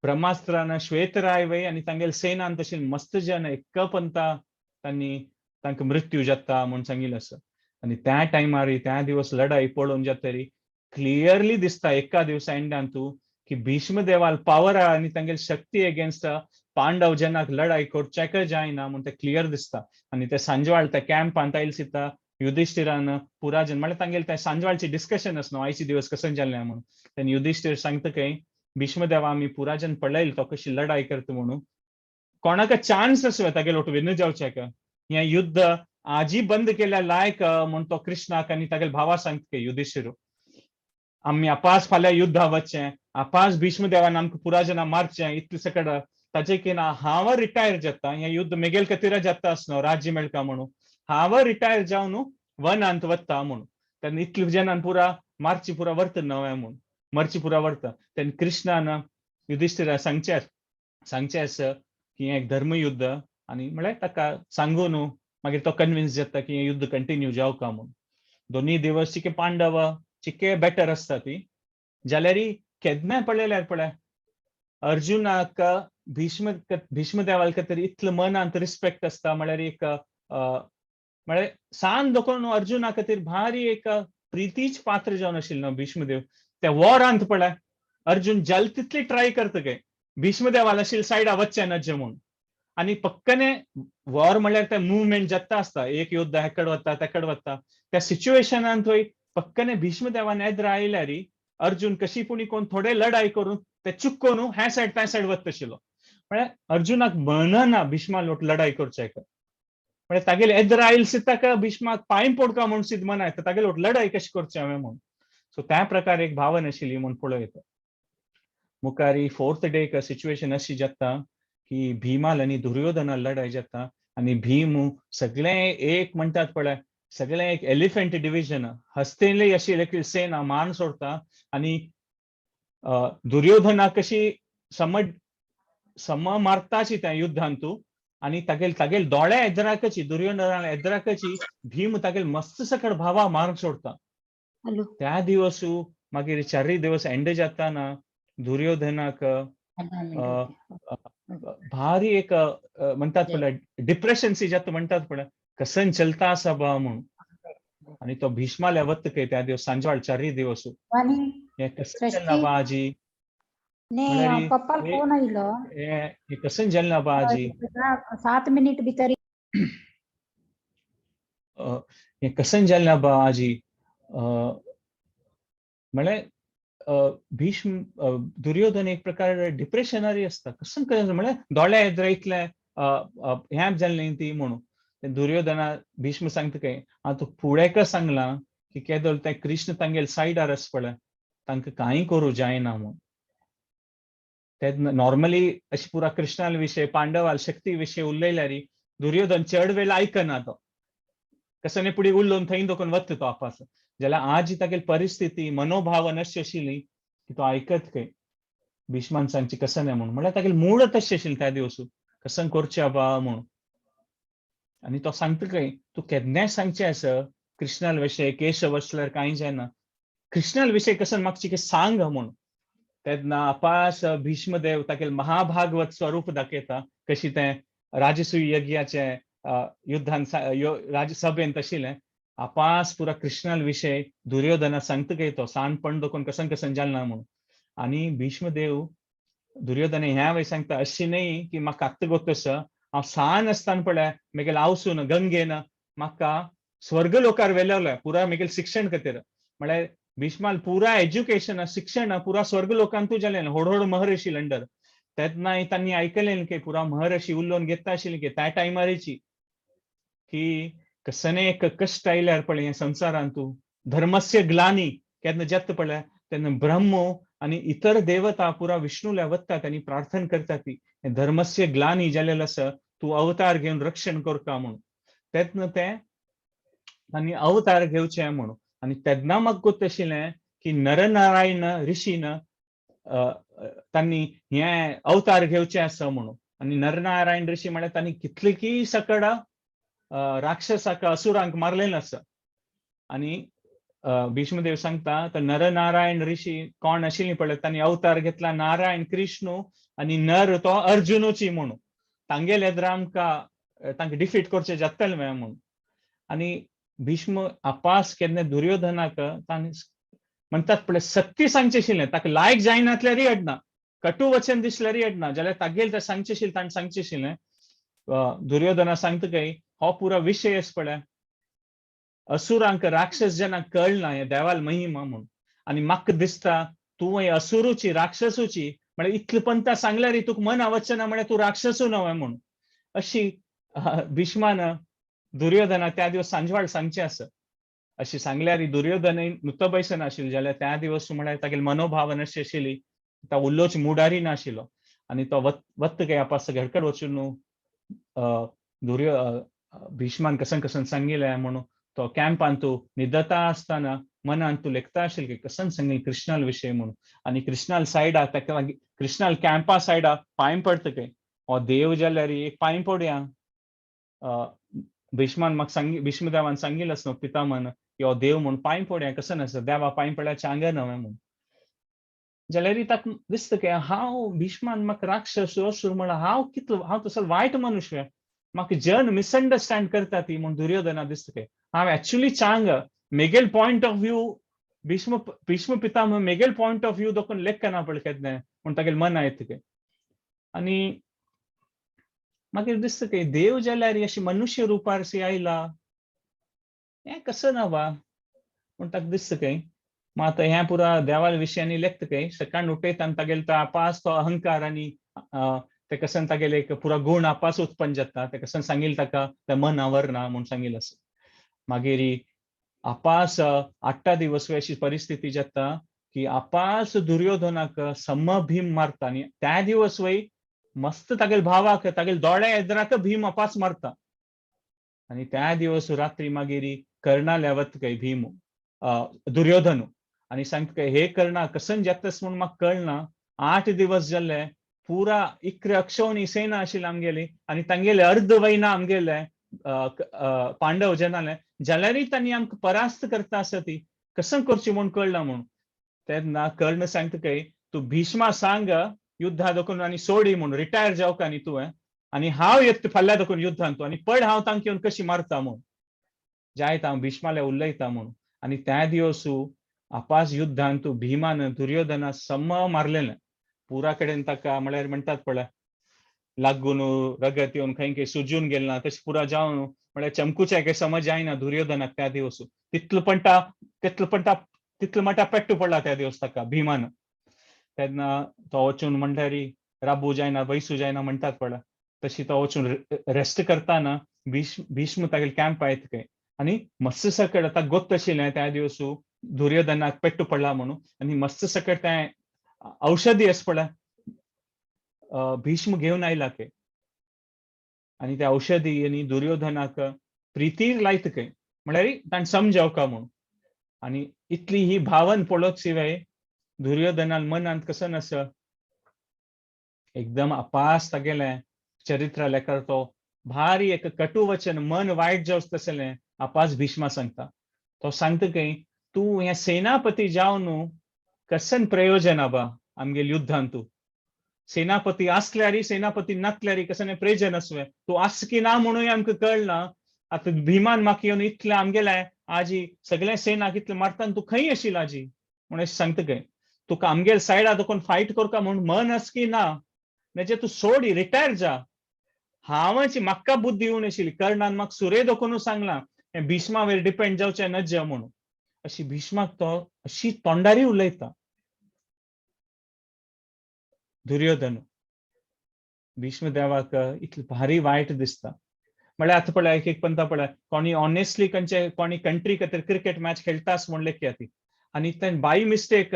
ब्रह्मास्त्रान श्वेतराय वै आनी तांगेले सेनान तशी मस्त जन एक पंता तांणी तांकां मृत्यू जाता म्हूण सांगिल्लें आसा. आनी त्या टायमार त्या दिवस लढाई पळोवन जातरी क्लियरली दिसता एका दिवसा एंडान तूं की भीष्मदेवाल पावर आनी तांगेली शक्ती अगेन्स्ट पांडव जनाक लढाई करच्याक जायना म्हूण ते क्लियर दिसता. आनी ते सांजवाळ त्या कॅम्पान आयल दिता युधिष्ठिरान पुरा जन, म्हळ्यार तांगेले त्या सांजवाळची डिस्कशन आस न्हू, आयचे दिवस कसं जालें म्हणून. तेन्ना युधिष्ठिर सांगता काय, भीष्मदेवा आमी पुराजन पळयल तो कशी लढाई करता म्हणून, कोणाक चान्स आसो तागेलो विन जावच्याक, हें युद्ध आजी बंद केल्या लायक म्हूण तो कृष्णाक आनी तागेले भावा सांगता युधिष्ठिर, आमी आपास फाल्यां युद्धा वचचें, आपास भीष्मदेवान आमकां पुराजना मारचें, इतलें सकड ताचे की ना हांव रिटायर जाता, हें युद्ध मेगेल खातीर जाता आसनो राज्य मेळका म्हणून, हांव रिटायर जावन वनांत वता म्हणून. तेन्ना इतले जनान पुरा मारची पुरा वर्त नवें म्हूण मरची पुरा वर्ता. तेन्ना कृष्णान युधिष्ठिरा सांगचें सांगचें आसा की हें एक धर्मयुद्ध आनी म्हळ्यार ताका सांगून मागीर तो कन्विन्स जाता की हें युद्ध कंटिन्यू जावका म्हूण. दोनूय दिवस चिके पांडव चिके बेटर आसता ती, जाल्यार केन्नाय पळयल्यार पळय अर्जुनाक भीष्मदेवाल खातीर इतलो मनांत रिस्पेक्ट आसता, म्हळ्यार एक म्हळ्यार सान दखून अर्जुना खातीर भारी एक प्रितीच पात्र जावन आशिल्लो न्हू भीष्मदेव. त्या वॉरांत पळय अर्जुन जाल तितली ट्राय करता काय भीष्मदेवाल आशिल्ले सायडा वचचें नज्जे म्हूण. आनी पक्कने वॉर म्हळ्यार ते मुवमेंट जाता आसता, एक योद्धा हेकड वता तेकड वता, त्या सिच्युएशनान थंय पक्कने भीष्मदेवान एद्रा आयल्यार अर्जुन कशी पुणी कोण थोडे लढाई करून ते चुक्कोन ह्या सायड त्या सायड वता आशिल्लो. म्हळ्यार अर्जुनाक म्हणना भीष्मा लोट लढाई करचे, म्हळ्यार तागेले एद्रा आयल ताका भीष्माक पांय पडका म्हूण सिद्ध मना येता, तागेले लोट लढाई कशी करची हांवें म्हूण. सो त्या प्रकारे एक भावना आशिल्ली म्हूण पळोवं येता. मुखारी फोर्थ डे सिच्युएशन अशी जाता की भीमाल आनी दुर्योधना लढाई जाता आनी भीम सगळे एक म्हणटात पळय सगळे एक एलिफंट डिव्हिजन हस्तेले अशी एक सेना मान सोडता आनी दुर्योधना कशी सम सम मारताची त्या युद्धांतू आनी तागेल तागेल दोळे एदराकची दुर्योधना एदराकची भीम तागेल मस्त सकड भावा मारून सोडता. हॅलो. त्या दिवसू मागीर चारय दिवस एंड जाताना दुर्योधनाक भारी एक म्हणटात पळय डिप्रेशन सी जाता म्हणटात पळय, कसन चलता आसा बा म्हणून. आनी तो भीष्माल्या वता काय त्या दिवस सांजवाळ चारय दिवस आणि हे कसन चलना बा आजी ने पप्पा फोन आयलो. हे कसन चलना बा आजी 7 मिनिट भितर. हे कसन चलना बा आजी, म्हळ्यार भीष्म दुर्योधन एक प्रकार डिप्रेशनारी आसता, कसन कसन म्हळ्यार दोळ्या एदरा इतलें हें जाल्लें ती म्हणून. दुर्योधना भीष्म सांगता काय, हांव तुका फुडें सांगलां की केदो तें कृष्ण तांगेले सायडार आसा पळय तांकां कांय करूं जायना म्हूण. तेन्ना नॉर्मली अशी पुरा कृष्णाल विशय पांडवाल शक्ती विशय उलयल्यार दुर्योधन चड वेळ आयकना, तो कसने पुढे उलोवन थंय दखून वता तो आपास. जाल्यार आज तागेली परिस्थिती मनोभावन अशी आशिल्ली की तो आयकत खंय. भीष्मान सांगची कसं नाही म्हणून, म्हळ्यार तागेले मूड तशें आशिल्लें त्या दिवस, कसं करचें बा म्हणून. आनी तो सांगता खंय, तूं केन्नाय सांगचें आसा कृष्णाल विशय, केशव आसल्यार कांय जायना, कृष्णाल विशय कसं म्हाका चिके सांग म्हणून. तेन्ना अपास भीष्मदेव तागेले महाभागवत स्वरूप दाखयता, कशी तें राजसूय यज्ञाचे युद्धान राजसभेन तशिलें. अपास पुरा कृष्णाल विशय दुर्योधना सांगता काय तो सानपण दोकून कसन कसन जाल ना म्हणून. आनी भीष्मदेव दुर्योधन ह्या वेळ सांगता, अशी न्ही की म्हाका आत्तां गोत आसा, हांव सान आसतना पळय मेगेले आवसून गंगेन म्हाका स्वर्ग लोकार व्हेलेलें पुरा मेगेले शिक्षण खातीर. म्हळ्यार भीष्माल पुरा एज्युकेशन शिक्षण पुरा स्वर्ग लोकांतू जालें, व्हड व्हड महर्षी लंडर. तेन्ना तांणी आयकलें की पुरा महर्षी उलोवन घेता आशिल्लें की त्या टायमारेची की कसने एक कश्ट आयल्यार पळय ह्या संवसारांतू धर्मस्य ग्लानी केन्ना जाता पळय, तेन्ना ब्रह्म आनी इतर देवता पुरा विष्णूला वतात आनी प्रार्थना करतात ती धर्मस्य ग्लानी जालेलें आसा, तूं अवतार घेवन रक्षण करता म्हणून. तेन्ना तें आनी अवतार घेवचें म्हणून. आनी तेन्ना म्हाका गोत आशिल्लें की नरनारायण ऋषीन तांणी हें अवतार घेवचें आसा म्हणून. आनी नरनारायण ऋषी म्हळ्यार तांणी कितले की सकड राक्षसाक असुरांक मारलेलें आसा. आनी भीष्मदेव सांगता, तर नरनारायण ऋषी कोण आशिल्ली पळय, तांणी अवतार घेतला नारायण कृष्णू आनी नर तो अर्जुनूची म्हणून, तांगेले आमकां तांकां डिफीट करचें जातलें म्हणून. आनी भीष्म अपास केन्ना दुर्योधनाक तांणी म्हणटात पळय सत्य सांगचें आशिल्लें, ताका लायक जायनातल्यारय अडना, कटू वचन दिसल्यारय अडना, जाल्यार तागेल तें सांगचें आशिल्लें, ताणें सांगचें आशिल्लें. दुर्योधना सांगता काय हो पुरो विशय आसा पळय, असुरांक राक्षस जेन्ना कळना हे देवाल महिमा म्हणून, आनी म्हाका दिसता तूं हे असुरूची राक्षसूची, म्हळ्यार इतले पंता सांगल्यार तुका मन वचना, म्हळ्यार तूं राक्षसू न्हय म्हणून. अशी भीष्मान दुर्योधना त्या दिवस सांजवाळ सांगचें आसा. अशी सांगल्यार दुर्योधन नुतो बैसना आशिल्लो, जाल्यार त्या दिवस म्हळ्यार तागेली मनोभाव अशी आशिल्ली, तो उलोवच मुडारी नाशिल्लो. आनी तो वत काय आपास घरकड वचून भीष्मान कसन कसन सांगिल्लें म्हणून तो कॅम्पान तूं न्हिदता आसतना मनान तूं लेखता आशिल्लें की कसन सांगिल्लें कृष्णाल विशय म्हणून. आनी कृष्णाल सायडा ताका लागीं कृष्णाल कॅम्पा सायडा पांय पडटा खंय, हो देव जाल्यार एक पांय पडया. भीष्मान म्हाका सांगी, भीष्मदेवान सांगिल्लें आसा न्हू पितामहन की हो देव म्हूण पांय पडया, कसो आसा देवा पांय पडल्यार चांग न्हय म्हणून. जाल्यार ताका दिसता की हांव भीष्मान म्हाका राक्षस असूर म्हळ्यार हांव कितलो, हांव तसो वायट मनुष्य, म्हाका जन मिसअंडरस्टँड करता ती म्हूण दुर्योधना दिसता की हांव एक्चुअली चांग, मेगेल point of view Bhishma Bhishma Pitamah मेगेल पॉयंट ऑफ व्यू दोकून लेखना पळय केन्ना म्हूण तागेलें मन येता की. आनी मागीर दिसता की देव जाल्यार अशी मनुष्य रुपार सी आयला, हें कसं ना बा म्हूण ताका दिसता काय. मागीर आतां हें पुरा देवाल विशयांनी लेखता काय, सकाळ उठयता आनी तागेलो तो आपास तो अहंकार आनी ते कसन तागेले एक पुरा गुण आपास उत्पन्न जाता, ते कसन सांगिल्लें ताका तें मन आवरना म्हूण सांगिल्लें आसा. मागीर आपास आठा दिवस अशी परिस्थिती जाता की आपास दुर्योधनाक सम भीम मारता आनी त्या दिवस वय मस्त तागेले भावाक तागेले दोळ्या एदराक भीम अपास मारता. आनी त्या दिवस रात्री मागीर कर्णाल्या वत काय भीम दुर्योधन आनी सांगता काय हे कर्णा कसन जातस म्हूण म्हाका कळना, 8 दिवस जाल्ले पुरा 11 अक्षौणी सेना आशिल्ली आमगेली आनी तांगेले अर्द वयना आमगेले पांडव जनाले, जाल्यारय तांणी आमकां परास्त करता आसा ती कसं करची म्हूण कळना म्हूण. तेन्ना कर्ण सांगता काय तूं भीष्मा सांग युद्धा दोकून आनी सोडी म्हूण, रिटायर जावका न्ही तुवें, आनी हांव येता फाल्यां दोकून युद्धान तूं आनी पड हांव तांकां येवन कशी मारता म्हूण, जायत हांव भीष्माले उलयता म्हूण. आनी त्या दिवसू आपास युद्धान तूं भीमान दुर्योधना सम मारलेलें पुरा कडेन ताका म्हळ्यार म्हणटात पळय लागून रगत येवन खंय खंय सुजून गेल ना तशें पुरा जावन म्हळ्यार चमकूच्या काय समज जायना दुर्योधनाक त्या दिवस, तितलो पण तितलो पण तितलो म्हणटा पेट्टू पडला त्या दिवस ताका भीमान. तेन्ना तो वचून म्हणल्यार राबू जायना बैसू जायना म्हणटात पळय, तशी तो वचून रेस्ट करताना भीष्म तागेले कॅम्प येता खंय आनी मस्त सकट आतां गोत्त आशिल्लें त्या दिवसू दुर्योधनाक पेट्टू पडला म्हणून, आनी मस्त सकट तें औषधी आसा पळय भीष्म घेवन आयला खंय आनी त्या औषधी आनी दुर्योधनाक प्रितीर लायता खंय, म्हळ्यार ताणें समजावका म्हणून. आनी इतली ही भावन पळोवप शिवाय दुर्योधनान मनांत कसो नासा एकदम अपास तागेलें चरित्र लेकर तो भारी एक कटु वचन मन वायट जावचें तसलें अपास भीष्मा सांगता. तो सांगता की तूं हें सेनापती जावन कसन प्रयोजन आबा आमगेल युद्धान, तूं सेनापती आसल्यारी सेनापती नासल्यारी कसन प्रयोजन आसवें, तूं आस की ना म्हणून आमकां कळना. आतां भीमान म्हाका येवन इतलें आमगेलें आजी सगळें सेनाक इतलें मारता, तूं खंय आशिल्लो आजी म्हूण अशें सांगता खंय. तुका आमगेल सायडा दोकोन फायट करका म्हूण मन आस की ना, म्हणजे तूं सोड, रिटायर जा. हांवाची म्हाका बुद्धी येवन आशिल्ली, कर्णान म्हाका सुरे दोकोनू सांगलां हें भीष्मा वयर डिपेंड जावचें नज्जा म्हणून. अशी भीष्माक तो अशी तोंडारी उलयता दुर्योधन. भीष्म देवाक इतलें भारी वायट दिसता. म्हळ्यार आतां पळय एक एक पंता पळय कोणी ऑनेस्टली खंयचे कोणी कंट्री खातीर क्रिकेट मॅच खेळटास म्हण लेखया ती, आनी ते बाय मिस्टेक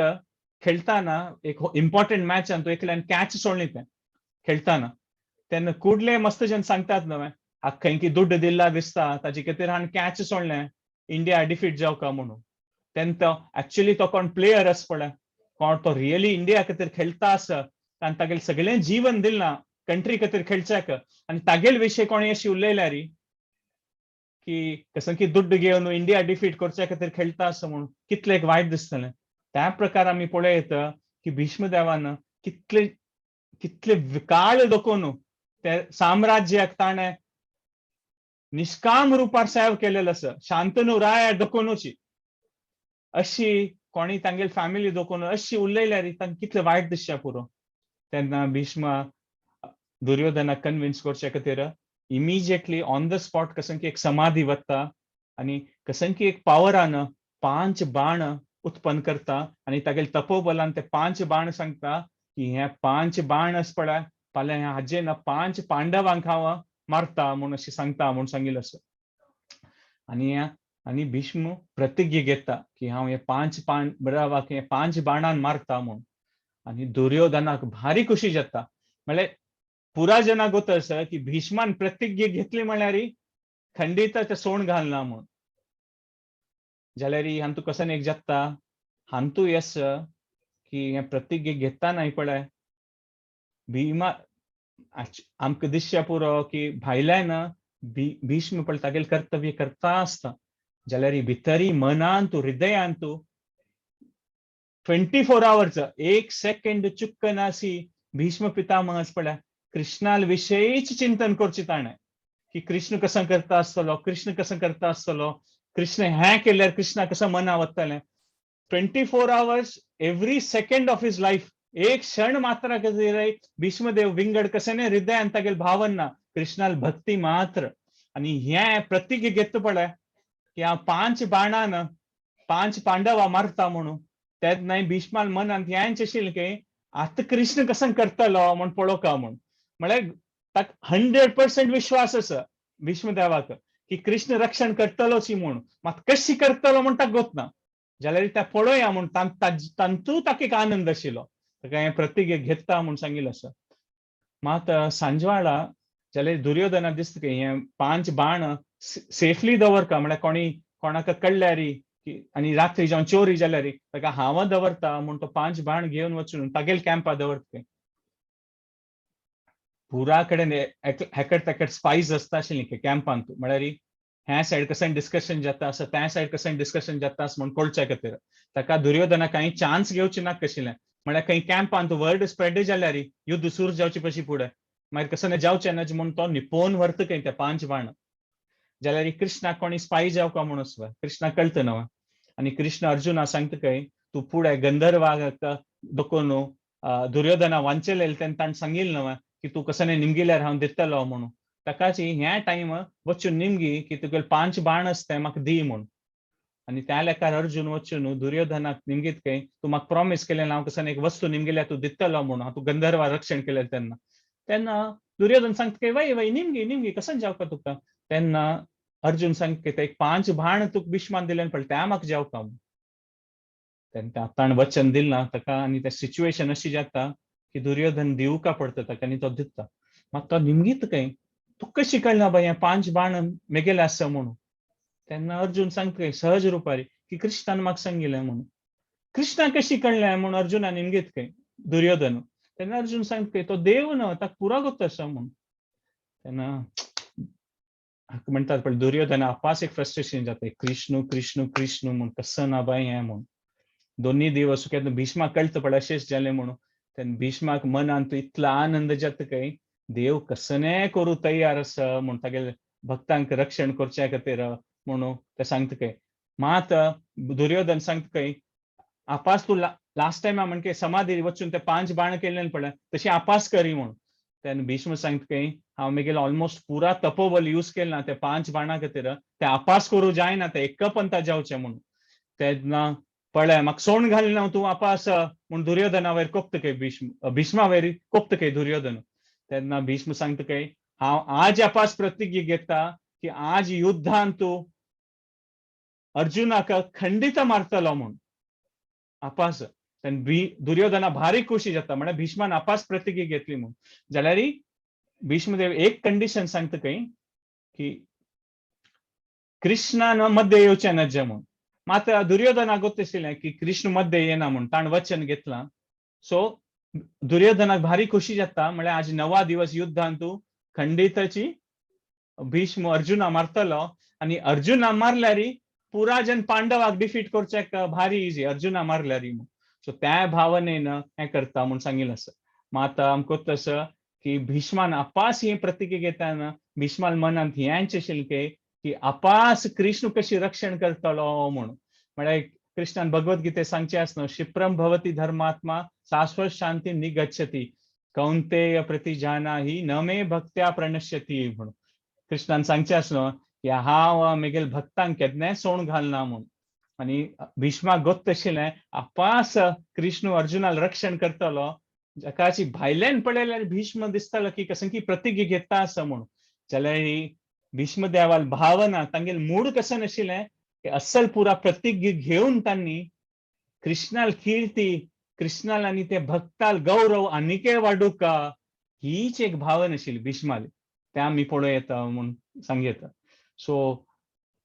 खेळटाना एक इम्पॉर्टंट मॅचान तो एकल्यान कॅच सोडली तें खेळटाना, तेन्ना कुडले मस्त जन सांगतात न्हय खंय की दुड्ड दिल्ला दिसता ताजे खातीर हाणें कॅच सोडलें इंडिया डिफीट जावका म्हणून. तेन्ना तो एक्चुअली तो कोण प्लेयर आसा पळय, कोण तो रियली इंडिया खातीर खेळटा आसा आनी तागेलें सगळें जीवन दिलां कंट्री खातीर खेळच्याक, आनी तागेले विशय कोणी अशी उलयल्यार की कसं की दुड्ड घेवन इंडिया डिफीट करच्या खातीर खेळटा आसा म्हणून कितलें एक वायट दिसतलें. त्या प्रकार आमी पळयत की भीष्मदेवान कितले कितले काळ दोकोन ते साम्राज्याक ताणें निष्काम रुपार सेव केलेलो आसा, शांतनू राया दोकोनुची अशी कोणी तांगेली फॅमिली दोकोन अशी उलयल्यार तांकां कितलें वायट दिसचें पुरो. तेन्ना भीष्म दुर्योधनाक कन्विन्स करचे खातीर इमिजिएटली ऑन the spot कसं की एक समाधी वता आनी कसं की एक पावरान 5 बाण उत्पन्न करता आनी तागेले तपोबलान ते 5 बाण सांगता की हे 5 बाण आसा पळय फाल्यां ह्या हाजे ना 5 पांडवांक हांव मारता म्हूण अशें सांगता म्हूण सांगिल्लें आसा. आनी आनी भीष्म प्रतिज्ञा घेता की हांव हे 5 पांडवांक हे 5 बाणान मारता म्हूण. आनी दुर्योधनाक भारी खुशी जाता. म्हळ्यार पुरा जनाक गोत आसा की भीष्मान प्रतिज्ञा घेतली म्हळ्यार खंडीत ते सोण घालना म्हूण. जाल्यार हांतू कसन एक जाता हांतू येस की हें प्रतिज्ञा घेता न्हय पळय भीमा आमकां दिसचें पुरो की भायल्यान भीष्म पळय तागेलें कर्तव्य करता आसता, जाल्यार भितरी मनांतू हृदयांतू 24 आवर्स एक सेकंड चुकनासी भीष्म पितामह पळय कृष्णाल विशयीच चिंतन करचें ताणें की कृष्ण कसो करता आसतलो, कृष्ण कसो करता आसतलो, कृष्ण हें केल्यार कृष्णा कसो मना वतलें. 24 hours every second of his life एक क्षण मात्र खातीर भीष्मदेव विंगड कशें हृदयान तागेले भावना कृष्णाल भक्ती मात्र. आनी हें प्रतिज्ञा घेता पळय की हांव 5 बाणान 5 पांडवा मारता म्हणून, तेन्ना भीष्मान मनांत हेंच आशिल्लें की आतां कृष्ण कसो करतलो म्हूण पळोवका म्हूण. म्हळ्यार ताका 100% विश्वास आसा भीष्मदेवाक की कृष्ण रक्षण करतलोच म्हूण, मात कशी करतलो म्हूण ताका गोत ना. जाल्यार त्या पळोवया म्हूण तांतू ताका एक आनंद आशिल्लो, ताका हें प्रतिज्ञा घेता म्हूण सांगिल्लें आसा. मात सांजवाळा जाल्यार दुर्योधना दिसता की हें 5 बाण सेफली दवरका, म्हळ्यार कोणी कोणाक कळ्ळ्यार की आनी रात्री जावन चोरी जाल्यार ताका हांव दवरता म्हूण तो 5 बाण घेवन वचून तागेल कॅम्पा दवरता. पुरा कडेन हेकट तेकट स्पायज आसता आशिल्ली कॅम्पांत, म्हळ्यार ह्या सायड कशें डिस्कशन जाता आसा त्या सायड कशें डिस्कशन जाता आसा म्हूण कळच्या खातीर ताका दुर्योधना कांय चान्स घेवचे नाका आशिल्लें. म्हळ्यार खंय कॅम्पांत वर्ड स्प्रेड जाल्यार युद्ध सुरू जावचे पशी फुडें मागीर कसो जावचें ना म्हूण तो निपोवन व्हरता खंय ते 5 बाण. जाल्यार कृष्णाक कोणी स्पाय जावका म्हूण आसता, कृष्णाक कळटा न्हय. आनी कृष्ण अर्जुना सांगता खंय तूं फुडें गंधर्वाक दोकोन दुर्योधना वांचेलें तेन्ना ताणें सांगिल्लें न्हय की तूं कसो निमगिल्यार हांव दितलो म्हणून. ताकाच ह्या टायम वचून निमगी की तुगेले 5 बाण आसता म्हाका दी म्हूण. आनी त्या लेखार अर्जुन वचून दुर्योधनाक निमगीत खंय तूं म्हाका प्रॉमीस केलें हांव कसो एक वस्तू निमगिल्यार तूं दितलो म्हणून, हांव तूं गंधर्वा रक्षण केलें तेन्ना. तेन्ना दुर्योधन सांगता की वय वय निमगी निमगी कसो जावका तुका. तेन्ना अर्जुन सांगता की एक 5 बाण तुका भीष्मान दिलें पळय त्या म्हाका जावका म्हूण. तेन्ना ताणें वचन दिलां ताका आनी तें सिच्युएशन अशी जाता की दुर्योधन दिवका पडटा ताका आनी तो दिता. मात तो निमगीत खंय तुका कशी कळना बाय हें 5 बाण मेगेले आसा म्हणून. तेन्ना अर्जुन सांगता सहज रुपारी की कृष्णान म्हाका सांगिल्लें म्हणून. कृष्णा कशी कळ्ळें म्हूण अर्जुना निमगीत खंय दुर्योधन. तेन्ना अर्जुन सांगता तो देव ना, ताका पुरा गोत्त आसा म्हूण. तेन्ना म्हणटात पण दुर्योधन आपास एक फ्रस्ट्रेशन जाता, कृष्ण कृष्ण कृष्ण म्हूण कसं ना बाय हें म्हूण. दोन्ही दिवस केन्ना भीष्माक कळटा पळय अशेंच जालें म्हणून. तेन्ना भीष्माक मनांत इतलो आनंद जाता काय देव कसने करूं तयार आसा म्हूण तागेले भक्तांक रक्षण करच्या खातीर म्हणून ते सांगता काय. मात दुर्योधन सांगता काय आपास तूं लास्ट टायम म्हणके समाधी वचून ते 5 बाण केल्ले पळय तशी आपास करी म्हूण. तेन्ना भीष्म सांगता काय हांव मेगेलो ऑलमोस्ट पुरा तपोबल यूज केल ना ते 5 बाणां खातीर, ते आपास करूं जायना, ते एक पंता जावचें म्हणून. तेन्ना पळय म्हाका सोण घालना तूं आपास म्हूण दुर्योधना वयर कोपता काय भीष्म, भीष्मा वयर कोपता काय दुर्योधन. तेन्ना भीष्म सांगता काय हांव आज आपास प्रतिज्ञा घेता की आज युद्धान तूं अर्जुनाक खंडित मारतलो म्हूण आपास. तेन्ना दुर्योधना भारी खुशी जाता, म्हळ्यार भीष्मान आपास प्रतिज्ञा घेतली म्हूण. जाल्यार भीष्मदेव एक कंडिशन सांगता काय की कृष्णान मध्ये येवचें नज्जे म्हूण. मात दुर्योधनाक गोत्त आशिल्लें की कृष्ण मध्ये येना म्हूण, ताणें वचन घेतलां. सो दुर्योधनाक भारी खुशी जाता, म्हळ्यार आज 9 दिवस युद्धान तूं खंडिताची भीष्म अर्जुना मारतलो आनी अर्जुना मारल्यार पुरा जन पांडवाक डिफीट करच्याक भारी इजी अर्जुना मारल्यार म्हूण. सो त्या भावनेन हें करता म्हूण सांगिल्लें आसा. मात आमकां तसं की भीष्मान आपास ही प्रतिज्ञा घेतना भीष्मान मनांत हेंच आशिल्लें की आपास कृष्ण कशी रक्षण करतलो म्हूण. म्हळ्यार कृष्णान भगवत गीते सांगचें आसना, क्षिप्रम भवती धर्मात्मा शाश्वत शांती निगच्छती कौंतेय प्रतिजानाही न मे भक्त्या प्रणश्यती म्हणून. कृष्णान सांगचें आसना की हांव मेगेल भक्तांक केन्नाय सोण घालना म्हूण. आनी भीष्माक गोत्त आशिल्लें आपास कृष्ण अर्जुनाक रक्षण करतलो. जाकाची भायल्यान पळयल्यार भीष्म दिसतालो की कसं की प्रतिज्ञा घेता आसा म्हूण. जाल्यार भीष्म देवाल भावना तांगेल मूड कसं नाशिल्लें की अस्सल पुरा प्रतिज्ञा घेवन तांणी कृष्णाल कीर्ती, कृष्णाल आनी ते भक्ताल गौरव आनीकय वाडूका हीच एक भावना आशिल्ली भीष्माली. ते आमी पळोवं येता म्हूण सांग येता. सो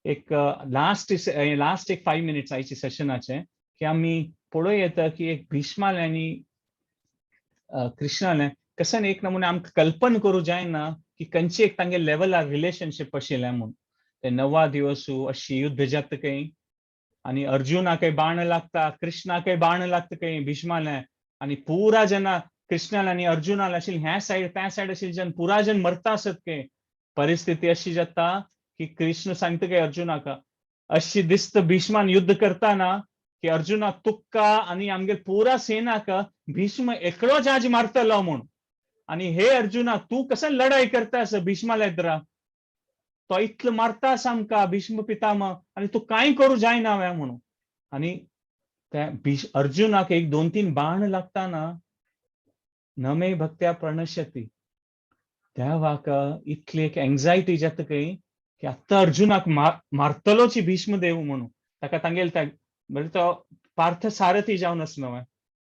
एक लास्ट लास्ट एक 5 मिनिट्स आयचे सेशनाचे की आमी पळोवं येता की एक भीष्माले आनी कृष्णाले कसन एक नमुने आमकां कल्पना करूं जायना की खंयचे एक तांगे लेवलार रिलेशनशीप आशिल्लें म्हूण. ते 9 दिवस अशी युद्ध जाता खंय आनी अर्जुनाकय बाण लागता, कृष्णाकय बाण लागता खंय भीष्माले. आनी पुरा जेन्ना कृष्णाले आनी अर्जुनाले आशिल्ले ह्या सायड त्या सायड आशिल्ले जेन्ना पुरा जन मरता आसत खंय परिस्थिती अशी जाता की कृष्ण सांगता काय अर्जुनाक अशी दिसता भीष्मान युद्ध करताना की अर्जुना तुक्का आनी आमगेर पुरा सेनाक भीष्म एकलोच आज मारतलो म्हूण. आनी हे अर्जुना तूं कसं लढाई करता आसा भीष्माल्या येद्रा, तो इतलो मारता आसा आमकां भीष्म पितामह आनी तूं कांय करूं जायना व्या म्हणून. आनी त्या अर्जुनाक 1 2 3 बाण लागताना न मे भक्त्या प्रणश्यती देवाक इतली एक एंग्जायटी जाता खंय की आत्तां अर्जुनाक मारतलोच भीष्म देव म्हणून. ताका तांगेल त्या म्हणजे तो पार्थ सारथी जावन आसलो न्हय,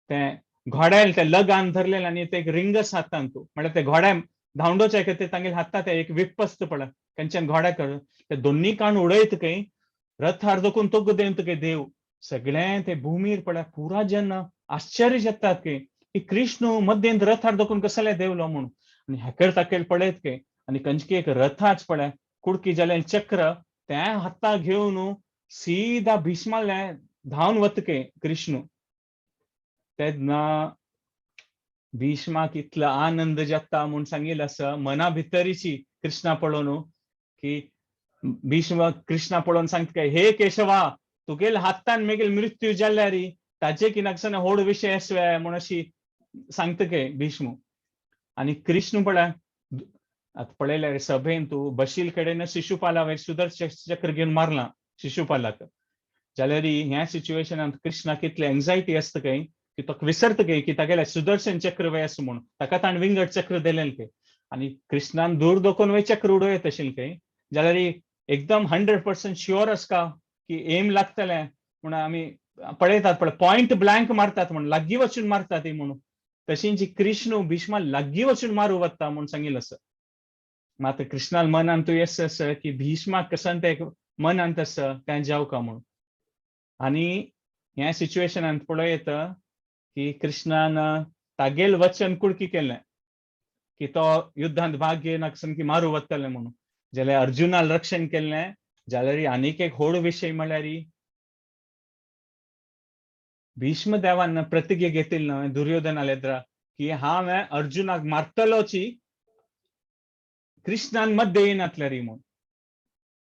तें घोड्याल ते लगान धरलेलें आनी ते एक रिंगस हातान तूं म्हळ्यार ते घोड्या धांवडोच्या खातीर तांगेल हातात एक विप्प आसता पळय खंयच्यान घोड्याक ते दोन्ही कान उडयत खंय रथार दखून तोग देंत खंय देव सगळें ते भुमीर पळय पुरा जेन्ना आश्चर्य जातात खंय की कृष्ण मध्येंत रथार दखून कसले देवलो म्हणून. आनी हेकर ताकेल पळयत खंय आनी खंयची एक रथाच पळय कुडकी जालें चक्र तें हाता घेवन सीधा भीष्माले धांवन वता खंय कृष्ण. तेन्ना भीष्माक इतलो आनंद जाता म्हूण सांगिल्लें आसा मना भितरीची कृष्णा पळोवन की भीष्म कृष्णा पळोवन सांगता काय हे केशवा तुगेल हातान मेगेल मृत्यू जाल्यार ताजे की नाकसना होड विशय आसवे म्हूण अशी सांगता काय भीष्म. आनी कृष्ण पळय आतां पळयल्यार सभेन तूं बशील कडेन शिशुपाला वयर सुदर्शन चक्र घेवन मारला शिशुपालाक. जाल्यार ह्या सिच्युएशनांत कृष्णाक इतली एंग्जायटी आसता काय की तो विसरता काय की तागेले सुदर्शन चक्र वय आसा म्हूण, ताका ताणें विंगड चक्र दिलें काय. आनी कृष्णान दूर दोकोन वय चक्र उडोवं आशिल्लें काय. जाल्यार एकदम 100% शुअर आसता की एम लागतलें म्हूण आमी पळयतात पळय पॉयंट ब्लँक मारतात म्हूण लागीं वचून मारतात ती म्हणून. तशींच कृष्ण भीष्मा लागीं वचून मारू वता म्हूण सांगिल्लें आसा. मात कृष्णाल मनांत तूं येस आसा की भीष्माक कसन तें मनांत आसा तें जावका म्हूण. आनी ह्या सिच्युएशनांत पळोवं येता की कृष्णान तागेल वचन कुडकी केलें की तो युद्धांत भाग घेयनाका, सामकी मारू वतलें म्हणून. जाल्यार अर्जुनाक रक्षण केल्लें. जाल्यार आनीक एक व्हड विशय म्हळ्यार भीष्म देवान प्रतिज्ञा घेतिल्ली न्हय दुर्योधना लेद्रा की हांवें अर्जुनाक मारतलोची कृष्णान मध्य येनातल्यारी म्हूण.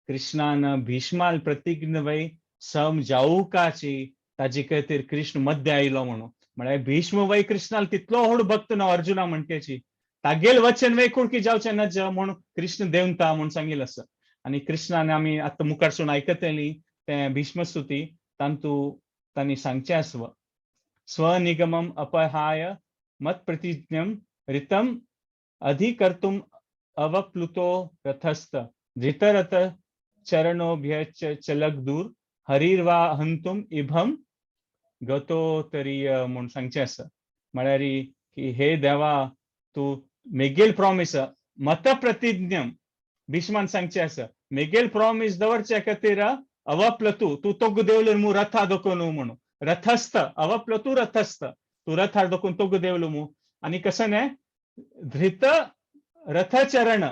कृष्णान भीष्माल प्रतिज्ञा वय सम जावकाची ताजे खातीर कृष्ण मध्य आयलो म्हणून. म्हळ्यार भीष्म वय कृष्णाल तितलो व्हड भक्त ना अर्जुना म्हणकेची, तागेल वचन वय कुडकी जावचें नज म्हूण कृष्ण देवता म्हूण सांगिल्लें आसा. आनी कृष्णान आमी आतां मुखारसून आयकतली तें भीष्मस्तुती, तांतू तांणी सांगचें आसव स्वनिगमम अपहाय मत्प्रतिज्ञम रितम अधिकर्तुम अवप्लुतो रथस्थ धृतरथ चरणोभ्य चलक दूर हरिर्वा हंतुम इभम गतोतरीय म्हूण सांगचें आसा. म्हळ्यार की हे देवा, तूं मेगेल प्रॉमिस मतप्रतिज्ञम, भीष्मान सांगचें आसा, मेगेल प्रॉमिस दवरच्या खातीर अवप्लतू तूं तोग देवलो मू रथा दोकोन म्हणून. रथस्थ अवप्लतू रथस्थ, तूं रथार दोकून तोग देवलो मू. आनी कसं न्हय धृत रथचरण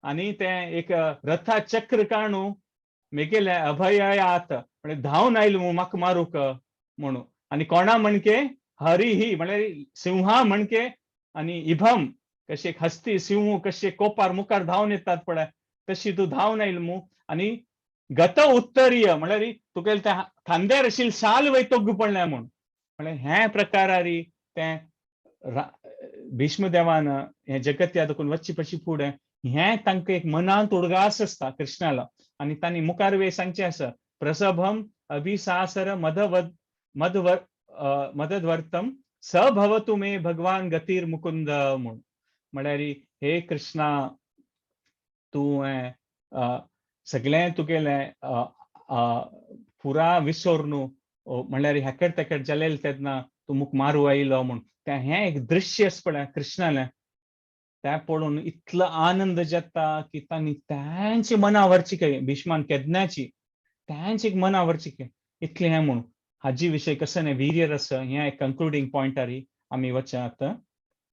आनी तें एक रथा चक्र काणू मेगेले अभयात म्हणजे धांवन आयलो मू म्हाका मारूक म्हणून. आनी कोणा म्हणके हरी ही म्हळ्यार सिंहा म्हणके आनी इभम कशे एक हस्ती सिंह कशे कोपार मुखार धांवन येतात पळय तशी तूं धांवन आयल मू. आनी गत उत्तरीय म्हळ्यार तुगेले त्या खांद्यार आशिल्ली शाल वय तोग्ग पडल्या म्हूण. म्हळ्यार ह्या प्रकारारी तें भीष्मदेवान हें जगत्या देखून वच्चे पशी फुडें हें तांकां एक मनांत उडगास आसता कृष्णाला. आनी तांणी मुखार वे सांगचें आसा प्रसभम अभिसासर मदवद मदवर मदद्वर्तम स भवतु मे भगवान गतीर मुकुंद म्हूण. म्हळ्यार हे कृष्णा, तूं सगळें तुगेलें पुरा विसर न्हू, म्हणल्यार हेकड तेकड जालेलें तेन्ना तूं मुक मारू आयलो म्हूण. तें हें एक दृश्य आसा पळय कृष्णालें, तें पळोवन इतलो आनंद जाता की तांणी तांची मना व्हरची काय भीष्मान केदनाची तांची एक मना व्हरची काय इतलें हें म्हूण. हाजी विशय कसं न्ही वीर्य रस हें एक कंक्लुडींग पॉयंटारी आमी वचया आतां.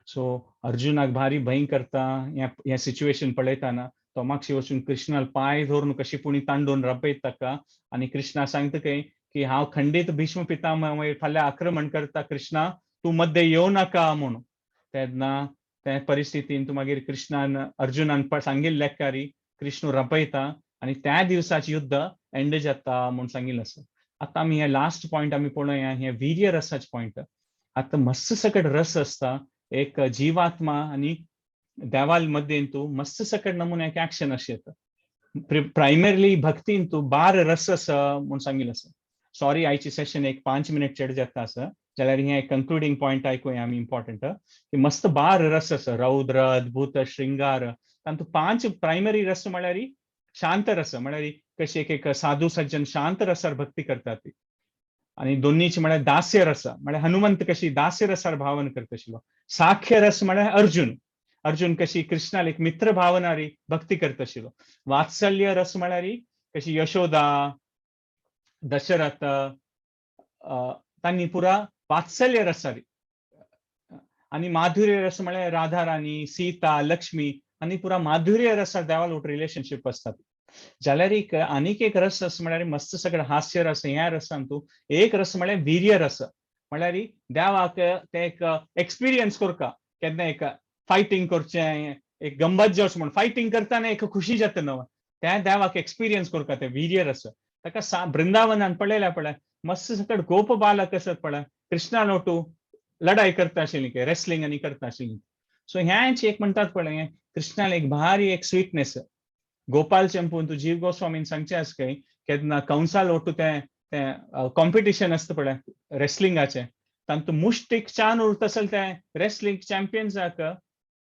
सो अर्जुनाक भारी भंय करता हें हें सिच्युएशन पळयतना. तो मागशी वचून कृष्णाल पांय धरून कशी पुणी तांडून रबयता ताका. आनी कृष्णा सांगता खंय की हांव खंडीत भीष्म पितामह फाल्यां आक्रमण करता कृष्णा, तूं मध्य येवं नाका म्हणून. तेन्ना ते परिस्थितीन तूं मागीर कृष्णान अर्जुनान सांगिल्लें लेखारी कृष्ण रपयता आनी त्या दिवसाचें युद्ध एंड जाता म्हूण सांगिल्लें आसा. आतां आमी हे लास्ट पॉयंट आमी पळोवया, हे वीर्य रसाचे पॉयंट. आतां मस्त सकट रस आसता एक जीवात्मा आनी देवाल मध्येन तूं मस्त सकट नमुन्याक एक्शन अशें येता. प्रायमरली भक्तीन तूं बार रस आसा म्हूण सांगिल्लें आसा. सॉरी, आयची सेशन एक 5 मिनट चड जाता आसा, जाल्यार हें कंक्लुडींग पॉयंट आयकुया आमी इम्पॉर्टंट की मस्त बार रस आसा, रौद्र, अद्भुत, शृंगार. तातूंत 5 प्रायमरी रस म्हळ्यार शांत रस, म्हळ्यार कशी एक एक साधू सज्जन शांत रसार भक्ती करतात ती. आनी दोन्हीची म्हळ्यार दास्य रस, म्हळ्यार हनुमंत कशी दास्य रसार भावन करता आशिल्लो. साख्य रस म्हळ्यार अर्जुन, अर्जुन कशी कृष्णाल एक मित्र भावनारी भक्ती करता आशिल्लो. वात्सल्य रस म्हळ्यार कशी यशोदा, दशरथ, तांणी पुरा वात्सल्य रसारी. आनी माधुर्य रस म्हळ्यार राधा राणी, सीता, लक्ष्मी आनी पुरा माधुर्य रसार देवाल वट रिलेशनशीप आसतात. जाल्यार एक आनीक एक रस आसा म्हळ्यार मस्त सगळें हास्य रस. ह्या रसान तूं एक रस म्हळ्यार वीर्य रस, म्हळ्यार देवाक ते एक एक्सपिरियन्स करता केन्ना एक फायटींग करचें, एक गंमत जावचें म्हूण फायटींग करतना एक खुशी जाता न्हू, त्या देवाक एक्सपिरियन्स करता ते वीर्य रस. ताका सा वृंदावनान पळयल्या पळय मस्त सकट गोप बालक आसत पळय कृष्णा नोटू लढाई करता आशिल्ली, रेसलिंग आनी करता आशिल्ली. सो ह्याच एक म्हणटात पळय कृष्णाला एक भारी एक स्वीटनेस. गोपाल चंपून तूं जीव गोस्वामीन सांगचें आसा खंय केन्ना कंसाल ओटू तें तें कॉम्पिटिशन आसता पळय रेसलिंगाचें, तातूंत मुष्टीक चान उरता आसल तें रेसलिंग चॅम्पियन्साक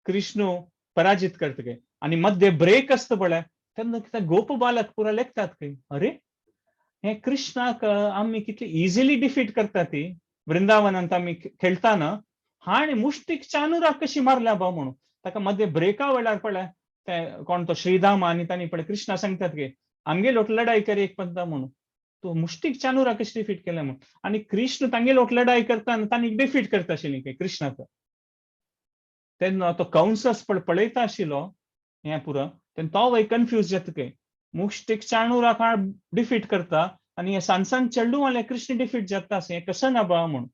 कृष्णू पराजित करता खंय. आनी मध्य ब्रेक आसता पळय तेन्ना कितें गोप बालक पुरा लेखतात खंय, अरे हे कृष्णाक आमी कितले इजिली डिफीट करता ती वृंदावनांत आमी खेळटाना, हाणें मुष्टीक चानुराक कशी मारल्या बा म्हणून. ताका मध्य ब्रेका वेळार पळय ते कोण तो श्रीदाम आनी तांणी पळय कृष्णा सांगतात की आमगे लोट लढाई कर एक पंता म्हणून, तूं मुष्टीक चानुराक कशी डिफीट केल्या म्हणून. आनी कृष्ण तांगे लोट लढाई करता आनी तांणी डिफीट करता आशिल्ली कृष्णाक. तेन्ना तो कंसस पळयता आशिल्लो हें पुरो, तेन्ना तो वय कन्फ्यूज जाता काय मुष्टिक चाणूराक डिफीट करता आनी हे सान सान चेडूं कृष्ण डिफीट जाता हें कसं ना बा म्हूण.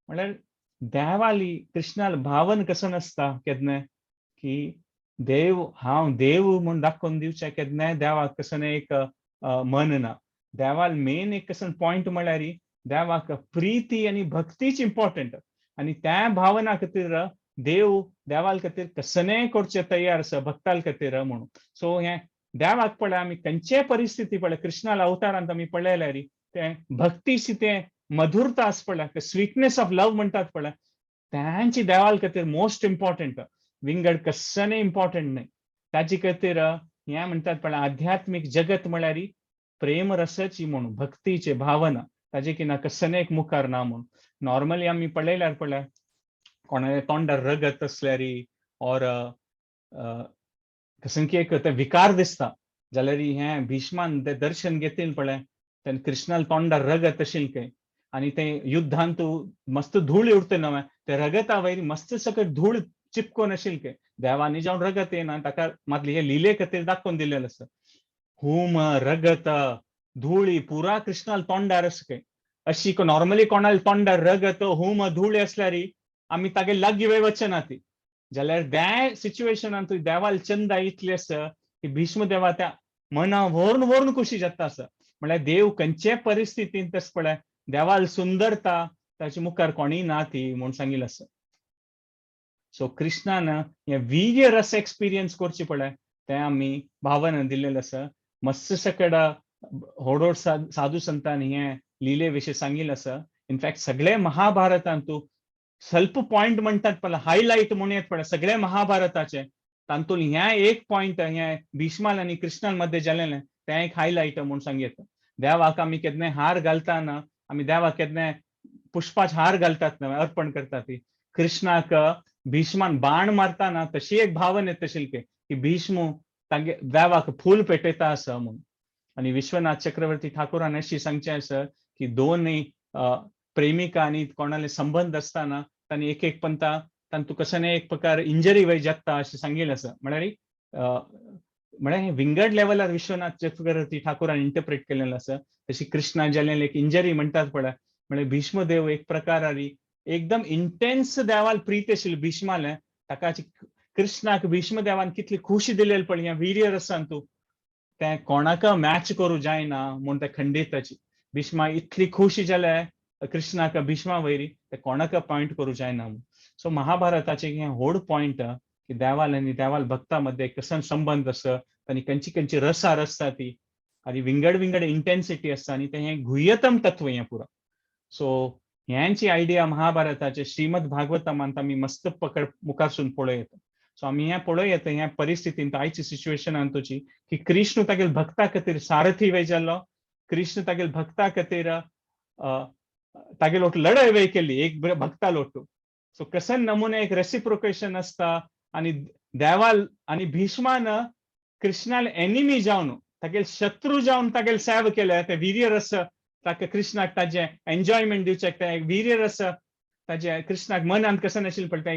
म्हणल्यार देवाली कृष्णाल भावन कसं नासता केन्ना की देव हांव देव म्हूण दाखोवन दिवचें केन्नाय देवाक कसं एक मन ना. देवाल मेन एक कसं पॉयंट म्हणल्यार देवाक प्रिती आनी भक्तीच इम्पॉर्टंट आनी त्या भावना खातीर देव देवाल खातीर कसनेय करचें तयार आसा भक्ताल खातीर म्हणून. सो हें देवाक पळय आमी खंयचेय परिस्थिती पळय कृष्णाल अवतारांत आमी पळयल्यार तें भक्तीची तें मधुरता आसा पळय, स्वीटनेस ऑफ लव म्हणटात पळय, तांची देवाल खातीर मोस्ट इम्पॉर्टंट, विंगड कसनेय इम्पॉर्टंट न्हय. ताजे खातीर हें म्हणटात पळय आध्यात्मीक जगत म्हळ्यार प्रेम रसाची म्हणून भक्तीचे भावना ताजे की ना कसने एक मुखार ना म्हणून. नॉर्मली आमी पळयल्यार पळय कोणाल्या तोंडार रगत आसल्यार ऑर कसं की एक ते विकार दिसता जाल्यार हें भीष्मान ते दर्शन घेतील पळय तेन्ना कृष्णाल तोंडार रगत आशिल्लें खंय आनी ते युद्धांत मस्त धूळ उरता नवें ते रगता वयर मस्त सकट धूळ चिपकोन आशिल्लें खंय देवांनी जावन रगत येना ताका मातली हे लिले खातीर दाखोवन दिलेलें आसा. हुम रगत धुळी पुरा कृष्णाल तोंडार आसा खंय. अशी नॉर्मली कोणाल तोंडार रगत हुम धूळ आसल्यार आमी तागे लागीं वय वचना ती. जाल्यार त्या सिच्युएशनान तूं देवाल चंदा इतली आसा की भीष्म देवा त्या मना व्हरून व्हरून खुशी जाता आसा. म्हळ्यार देव खंयचे परिस्थितींत तशें पळय देवाल सुंदरता ताचे मुखार कोणीय ना ती म्हूण सांगिल्लें आसा. सो कृष्णान हें वीर्य रस एक्सपिरियन्स करची पळय तें आमी भावना दिल्लें आसा. मस्त सकड व्हड व्हड साधू संतांनी हें लिले विशीं सांगिल्लें आसा. इनफॅक्ट सगळे महाभारतांत स्वल्प पॉयंट म्हणटात पळय हायलायट म्हणून येत पळय सगळे महाभारताचे तातूंत ह्या एक पॉयंट हें भीष्माल आनी कृष्णाल मदें जालेलें तें एक हायलायट म्हूण सांगयत. देवाक आमी केन्नाय हार घालतना आमी देवाक केन्नाय पुष्पाच हार घालतात न्हय अर्पण करतात ती कृष्णाक भीष्मान बाण मारताना तशी एक भावना येता आशिल्ली की भीष्म तांगे देवाक फूल पेटयता आसा म्हूण. आनी विश्वनाथ चक्रवर्ती ठाकुरान अशी सांगचें आसा की दोनूय प्रेमिका आनी कोणाले संबंद आसतना तांणी एक एक पंता तांतू कसं एक प्रकार इंजरी वय जाता अशें सांगिल्लें आसा. म्हळ्यार म्हळ्यार हें विंगड लेवलार विश्वनाथ चक्रवर्ती ठाकुरान इंटरप्रेट केलेलें आसा. तशी कृष्णा जालें एक इंजरी म्हणटात पळय म्हळ्यार भीष्मदेव एक प्रकारारी एकदम इंटेन्स देवाल प्रीत आशिल्ली भीष्मालें ताका कृष्णाक भीष्मदेवान कितली खुशी दिलेली पळय ह्या वीर्य रसान तूं तें कोणाक मॅच करूं जायना म्हूण तें खंडीताची भीष्मा इतली खुशी जाल्या कृष्णाक भीष्मा वयरी ते कोणाक पॉयंट करूं जायना म्हूण. सो महाभारताचे हें व्हड पॉयंट की देवाल आनी देवाल भक्ता मदें कसो संबंद आसा आनी खंयची खंयची रसार आसता ती आनी विंगड विंगड इंटेन्सिटी आसता आनी तें हें गुह्यतम तत्व हें पुरो. सो ह्यांची आयडिया महाभारताचे श्रीमद भागवतमांत आमी मस्त पकड मुखारसून पळोवं येता. सो आमी हें पळोवं येता ह्या परिस्थितींत आयच्या सिच्युएशनान तुजी की कृष्ण तागेल भक्ता खातीर सारथी वय जाल्लो, कृष्ण तागेल भक्ता खातीर तागेल ओट लढाय वय केली एक भक्ता लोटू. सो कसन नमुने एक रेसिप्रोकेशन आसता आनी देवाल आनी भीष्मान कृष्णाल एनिमी जावन तागेल शत्रू जावन तागेल सेव केले ते वीर्य रस ताका कृष्णाक ताजें एन्जॉयमेंट दिवचें तें एक वीर्य रस ताजें कृष्णाक मनांत कसं नाशिल्लें पण तें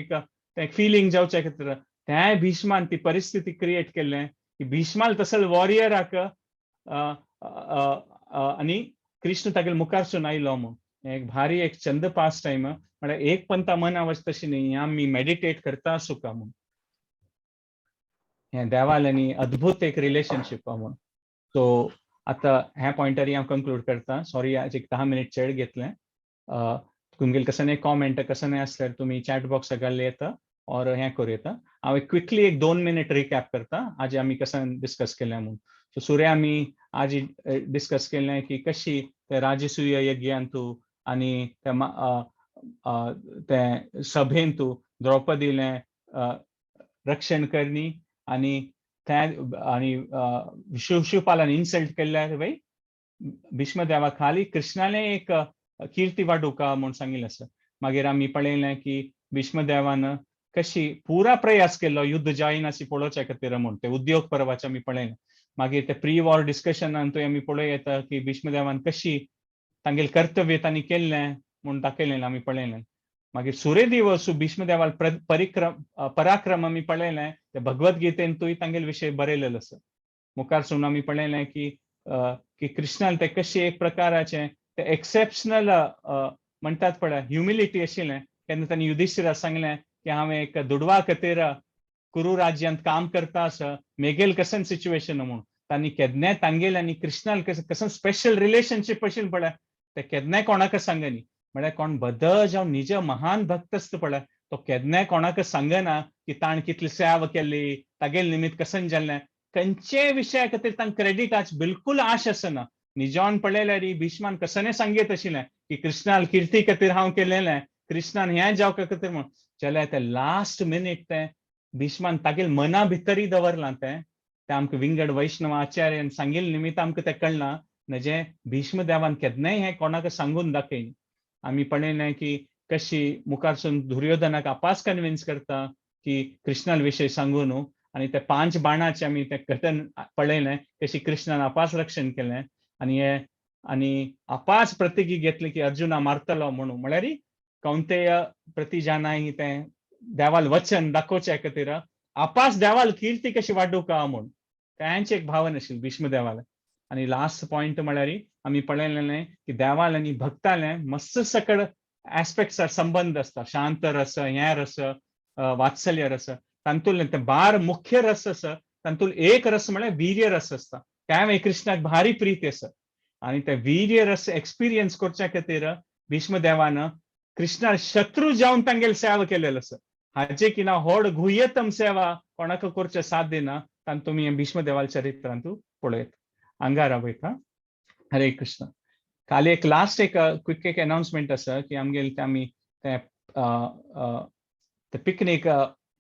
एक फिलींग जावचें खातीर तें भीष्मान ती परिस्थिती क्रिएट केल्लें की भीष्माल तसल वॉरियराक आनी कृष्ण तागेल मुखारसून आयलो म्हूण. एक भारी एक चंद पास टायम म्हळ्यार एक पंता मना वच तशी न्ही आमी मेडिटेट करता आसूं का म्हूण. हें देवाल आनी अद्भुत एक रिलेशनशीप म्हूण. सो आतां ह्या पॉयंटार हांव कंक्लूड करता. सॉरी आज एक 10 मिनीट चड घेतलें. तुमगेले कसले कॉमेंट कसले आसल्यार तुमी चॅट बॉक्साक घालूं येता ऑर हें करूं येता. हांव क्विकली एक 2 मिनीट रिकॅप करता आज आमी कशें डिस्कस केलें म्हूण. सो सुर्या आमी आज डिस्कस केलें की कशी ते राजसूय यज्ञांतू आनी ते सभेंतू द्रौपदीलें रक्षण करणी आनी आनी शिशुपालान इन्सल्ट केल्यार वय भीष्मदेवा खाली कृष्णाले एक कीर्ती वाडूका म्हूण सांगिल्लें आसा. मागीर आमी पळयलें की भीष्मदेवान कशी पुरा प्रयास केल्लो युद्ध जायनाशी पळोवच्या खातीर म्हूण ते उद्योग पर्वाचे आमी पळयलें. मागीर ते प्री वॉर डिस्कशनान आमी पळोवं येता की भीष्मदेवान कशी तांगेलें कर्तव्य तांणी केल्लें म्हूण दाखयलें आमी पळयलें. मागीर सूर्यदेव भीष्मदेवाल परिक्रम पराक्रम आमी पळयलें, ते भगवद्गीतेंतूय तांगेले विशय बरयलेलो आसा. मुखार आमी पळयलें की की कृष्णान ते कशें एक प्रकाराचें ते एक्सेप्शनल म्हणटात पळय ह्युमिलिटी आशिल्लें. तेन्ना तांणी युधिश्ठिराक सांगलें की हांवें एक दुडवा खातीर कुरू राज्यांत काम करता आसा, मेगेल कसन सिच्युएशन म्हूण. तांणी केन्नाय तांगेल आनी कृष्णाल कसं स्पेशल रिलेशनशीप आशिल्लें पळय, ते केन्नाय कोणाक सांगनी. म्हळ्यार कोण बद जावं निज महान भक्त आसता पळय, तो केन्नाय कोणाक सांगना की ताणें कितली सेवा केली, तागेल निमित्त कसन जाल्लें. खंयचेय विशया खातीर तांकां क्रेडिट आज बिलकुल आश आसना. निजान पळयल्यार भीष्मान कसने सांगीत आशिल्लें की कृष्णाल किर्ती खातीर हांव केलेलें, कृष्णान हें जावपा खातीर म्हूण. जाल्यार ते लास्ट मिनीट तें भीष्मान तागेल मना भितरय दवरलां. तें तें आमकां विंगड वैष्णव आचार्यान सांगिल्ले निमित्त आमकां तें कळना. म्हणजे भीष्मदेवान केन्नाय हें कोणाक सांगून दाखयना. आमी पळयलें की कशी मुखारसून दुर्योधनाक आपास कन्विन्स करता की कृष्णाल विशय सांगू न्हू. आनी ते 5 बाणाचे आमी तें घटन पळयलें कशी कृष्णान आपास रक्षण केलें आनी हे आनी आपास प्रतिज्ञा घेतली की अर्जुना मारतलो म्हणून. म्हळ्यार कौंतेय प्रतिजानाही तें देवाल वचन दाखोवच्या खातीर आपास देवाल कीर्ती कशी वाडूका म्हूण तेंच एक भावना आशिल्ली भीष्म देवाले. आनी लास्ट पॉयंट म्हळ्यार आमी पळयलें की देवाल आनी भक्ताले मस्त सकड एस्पेक्ट्सार संबंद आसता. शांत रस, हें रस, वात्सल्य रस, तातूंतलें ते 12 मुख्य रस आसा, तातूंत एक रस म्हळ्यार वीर्य रस आसता. त्या कृष्णाक भारी प्रीती आसा आनी ते वीर्य रस एक्सपिरियन्स करच्या खातीर भीष्मदेवान कृष्णा शत्रू जावन तांगेल सेवा केलेलो आसा. हाचे की ना होड गुह्यतम सेवा कोणाक करचें साध्य ना, तांतूत तुमी भीष्मदेवाल चरित्रांतू पळयत. आंगारा वयता. हरे कृष्ण. काल एक लास्ट एक क्विक एक अनाउन्समेंट आसा की आमगेले ते आमी ते पिकनीक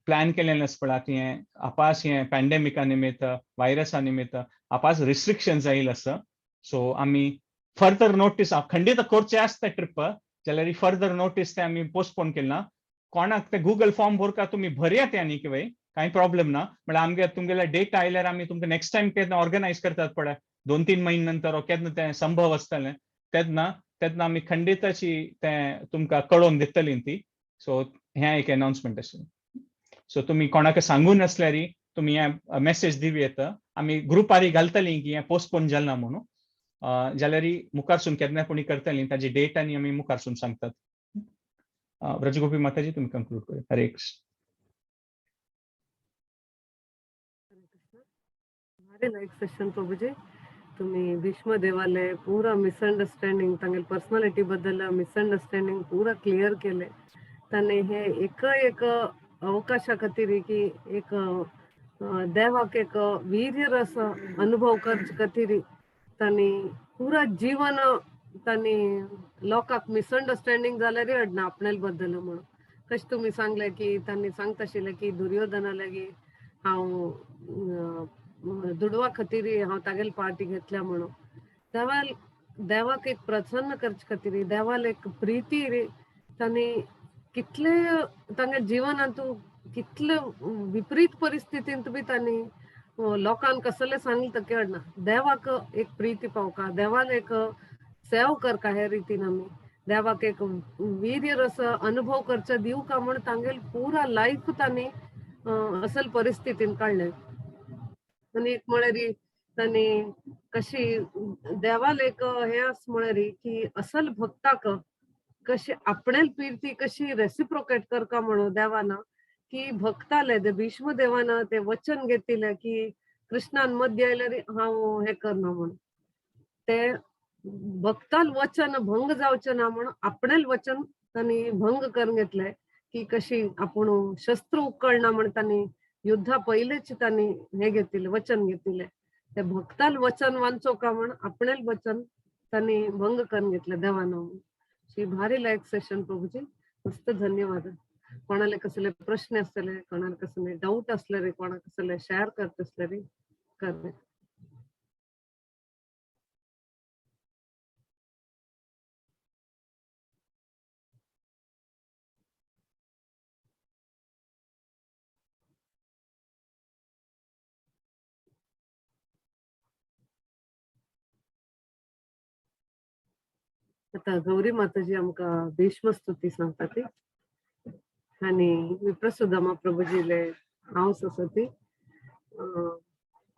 प्लॅन केलेलें आसा पळय. आतां हें आपास हें पॅन्डेमिका निमित्त, व्हायरसा निमित्त आपास रिस्ट्रिक्शन्स आयिल्ले आसा. सो आमी फर्दर नोटीस खंडीत करचें आसता ट्रिप, जाल्यार फर्दर नोटीस ते आमी पोस्टपोन केला. कोणाक ते गुगल फॉर्म भरका तुमी भरयात आनी वय, कांय प्रॉब्लेम ना. म्हळ्यार आमगे तुमगेले डेट आयल्यार आमी तुमकां नेक्स्ट टायम केन्ना ऑर्गनायज करतात पळय, 2-3 म्हयने नंतर केन्ना तें संभव आसतलें तेन्ना तेन्ना आमी खंडिताची तें तुमकां कळोवन दितली ती. सो हें एक अनाउन्समेंट आशिल्लें. सो तुमी कोणाक सांगून नासल्यार तुमी हें मेसेज दिवं येता. आमी ग्रुपारी घालतली की हें पोस्टपोन जालें म्हणून, जाल्यार मुखारसून केन्ना कोणी करतली ताजी डेट आनी आमी मुखारसून सांगतात. ब्रजगोपी माताजी तुमी कंक्लूड करूया. हरे कृष्ण. भारी लाईक सेशन प्रभुजी. तुम्ही भीष्म देवाले पुरा मिसअंडरस्टँडिंग, तांगेले पर्सनॅलिटी बद्दल मिसअंडरस्टँडिंग पुरा क्लियर केले. ताणें हे एक एक अवकाशा खातीर की एक देवाक एक वीर्य रस अनुभव करचे खातीर तांणी पुरा जीवन तांणी लोकांक मिसअंडरस्टँडिंग जाल्यार अडना आपणाले बद्दल म्हणून. कशें तुमी सांगलें की तांणी सांगता आशिल्लें की दुर्योधना लागीं हांव दुडवा खातीर हांव तागेली पार्टी घेतल्या म्हणून. देवाल देवाक एक प्रसन्न करचे खातीर, देवाल एक प्रिती तांणी कितले तांगे जिवनांत कितले विपरीत परिस्थितींत बी तांणी लोकांक कसले सांगले तर कळना. देवाक एक प्रिती पावका, देवाक एक सेव करका हे रितीन आमी देवाक एक वीर्य रस अनुभव करचे दिवका का म्हण तांगेल पुरा लायफ तांणी असल परिस्थितीन काडलें. आनी एक म्हळ्यार तांणी कशी देवाल एक हें आस म्हळ्यार की असल भक्ताक कशी आपणेल पिर्ती कशी रेसिप्रोकेट करका म्हणून देवान की भक्ताले ते भीष्म देवान ते वचन घेतिले की कृष्णान मध्य आयल्यार हांव हें करना म्हणून. ते भक्ताल वचन भंग जावचें ना म्हणून आपणेल वचन तांणी भंग करून घेतले की कशी आपूण शस्त्र उकळना म्हण तांणी युद्धा पयलेच तांणी हें घेतिल्लें, वचन घेतिल्लें. ते भक्ताल वचन वांचो का म्हण आपणेल वचन तांणी भंग करून घेतले देवान. श्री भारी लायक सेशन प्रभुजी, मस्त धन्यवाद. कोणाले कसले प्रश्न आसतले, कोणाले कसले डाऊट असले रे, कोणाक कसले शेअर करत असले रे कर. आता गौरी माताजी आमकां भीष्म स्तुती सांगता ती. आनी विप्रसुदामा प्रभुजीले हावस आसा ती.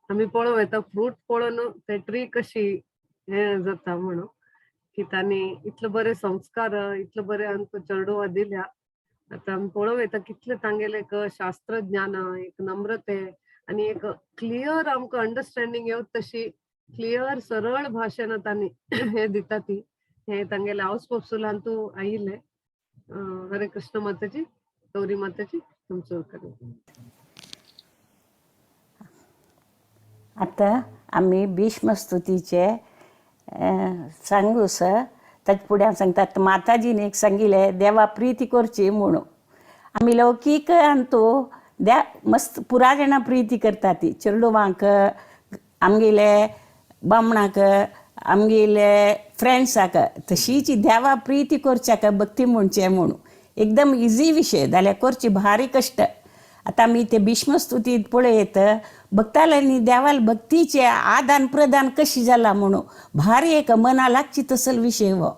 आमी पळोवं येता फ्रूट पळोवन ते ट्री कशी हें जाता म्हणून की तांणी इतले बरे संस्कार, इतले बरे आमकां चेडवा दिल्या. आतां आमी पळोवं येता कितले तांगेले एक शास्त्र ज्ञान, एक नम्रते आनी एक क्लियर आमकां अंडरस्टँडींग येवत तशी क्लियर सरळ भाशेन तांणी हे दिता ती. हे तांगेले हावस पप्सुलांतू आयिल्ले. हरे कृष्ण माताजी, गौरी माताजी, तुमचो कडेन. आतां आमी भीष्म स्तुतीचे सांगू सर. ताचे फुडें हांव सांगता, माताजीन एक सांगिल्लें देवा प्रिती करची म्हणून. आमी लौकीक अंतू द्या मस्त पुरा जाणां प्रिती करता ती, चेडवांक, आमगेले बामणाक, आमगेले फ्रेंड्साक. तशीच देवा प्रिती करच्याक भक्ती म्हणचें म्हणून एकदम इजी विशय जाल्यार करची भारी कश्ट. आतां आमी ते भीष्मस्तुतींत पळयत भक्ताल्यांनी देवाल भक्तीचे आदान प्रदान कशी जाला म्हणून भारी एक मना लागची तसल विशय हो.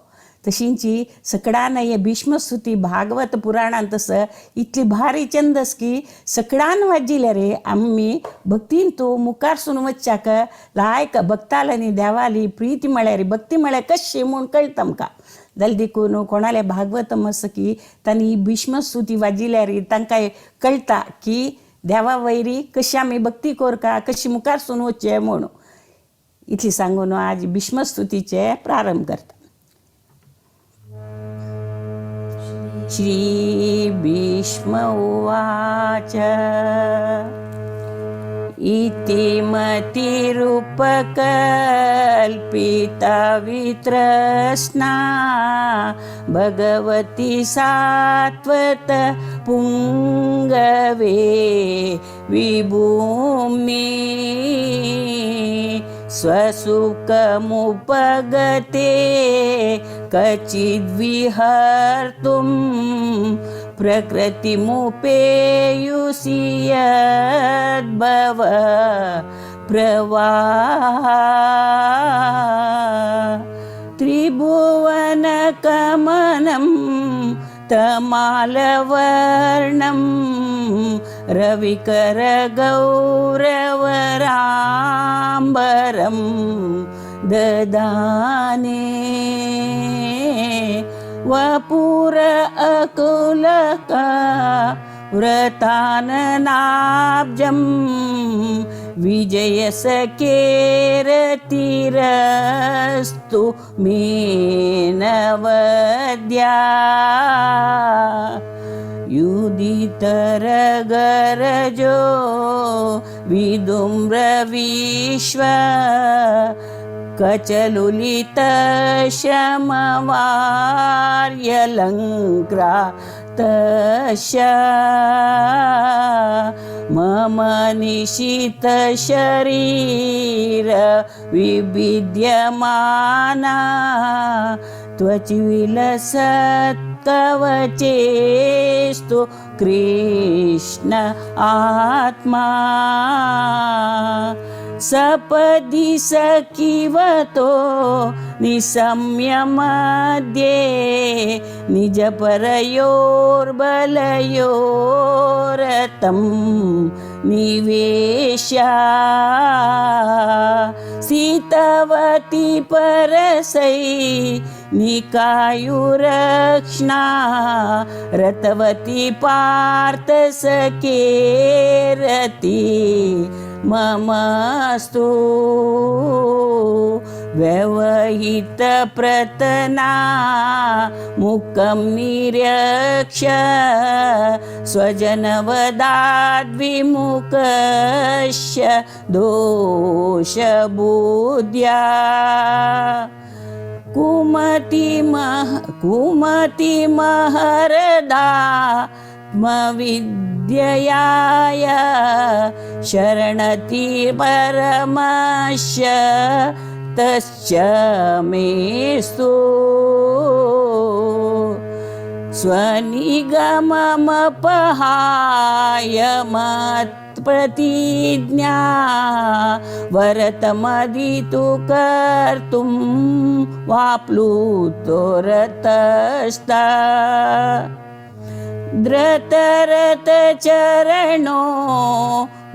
तशींची सकडान हे भीष्मस्तुती भागवत पुराणान तसं इतली भारी छंदस की सकडान वाजिले रे आमी भक्तीन तूं मुखार सून वचच्याक लायक भक्ताल्यांनी देवाली प्रिती म्हळ्यार भक्ती म्हळ्यार कशी म्हूण कळटा आमकां. जाल्यार देखून कोणाले भागवतम आसा की तांणी भीष्मस्तुती वाजिल्यार तांकां कळटा की देवा वयरी कशी आमी भक्ती करका, कशी मुखार सून वचचें म्हणून. इतली सांगून आज भीष्मस्तुतीचे प्रारंभ करता. श्री भीष्म उवाच इति मतिरूपकल्पिता वितृष्णा भगवती सात्वत पुंगवे विभूमि स्वसुखमुपगते कचिद्विहर्तुं प्रकृतिमुपेयुषि यद्भव प्रवाह त्रिभुवनकमनं तमालवर्णं रविकरगौरवराम्बरं ददाने वपुर अकुलका व्रताननाब्जं विजयसकेरतिरस्तु मे नवद्या युदितरगरजो विदुम्रविश्व कचलुलितशमवार्यलङ्क्रातस्य मम निशितशरीर विभिद्यमाना त्वचि विलसत्कवचेस्तु कृष्ण आत्मा सपदि सखिवतो निशम्य मध्ये निजपरयोर्बलयोरतं निवेश्य सीतवती परसै निकायुरक्ष्णा रतवती पार्थसकेरती ममस्तु व्यवहित प्रतना मुखं निरक्ष स्वजनवदाद्विमुखस्य दोषबुद्ध्या कुमति महरदा विद्ययाय शरणति परमस्य तस्य मेस्तु स्वनिगममपहाय मत्प्रतिज्ञा वरतमदितु कर्तुं वाप्लुतो रतस्ता धृतरथ चरणो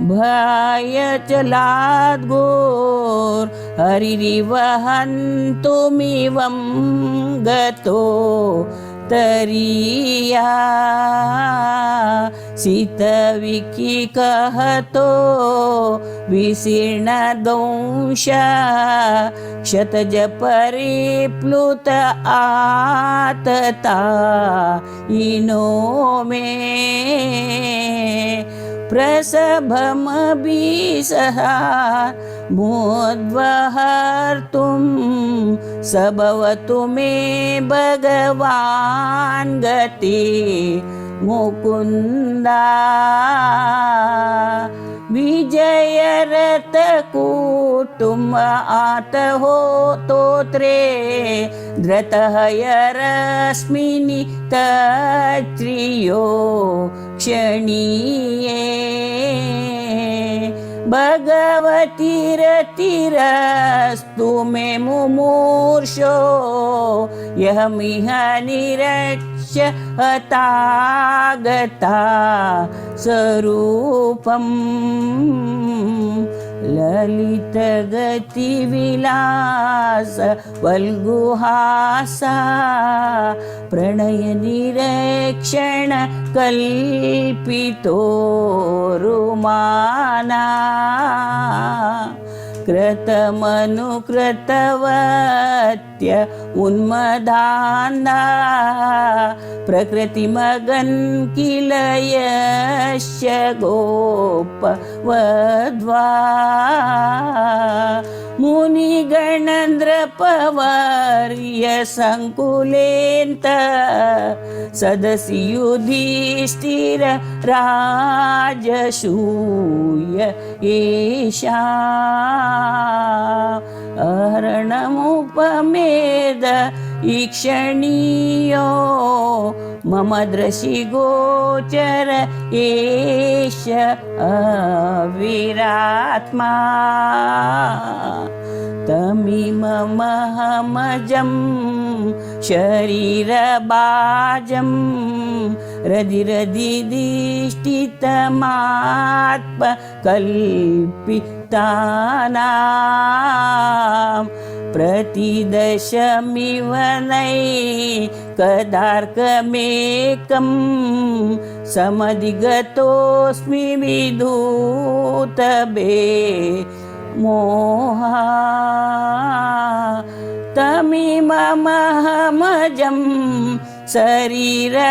भय चलाद्गोर हरिरिवहन्तुमिवं गतो तरिया। सीतविकी कहतो विशीर्णदंश क्षतज परिप्लुत आतता इनो मे। प्रसभमभिसहा मोद्वहर्तुं सबवतु मे भगवान् गति मुकुन्दा। विजयरथ कुटुंब आत हो तोत्रे धृतहयरश्मिनि तत्रियो क्षणीये। भगवती रतिरस्तु मे मुमूर्षो यहमिह निरक्ष्य हतागता स्वरूपम्। ललितगतिविलास वल्गुहासा प्रणयनिरीक्षण कल्पितो रुमाना। कृतमनुकृतवत्य उन्मदाना प्रकृतिमगन् किल यस्य गोपवध्वा। मुनिगणन्द्रपवर्य संकुलेन्त सदसि युधिष्ठिर राजसूय एषा। अहरणमुपमेद ईक्षणीयो मम दृशि गोचर एष अविरात्मा। तमिममहमजं शरीरबाजं रदि रदि दिष्टितमात्मकल्पितानां प्रतिदशमिव नैकदार्कमेकं समधिगतोऽस्मि विधूतबे मोहा। तमिममहमजं शरीरबाजां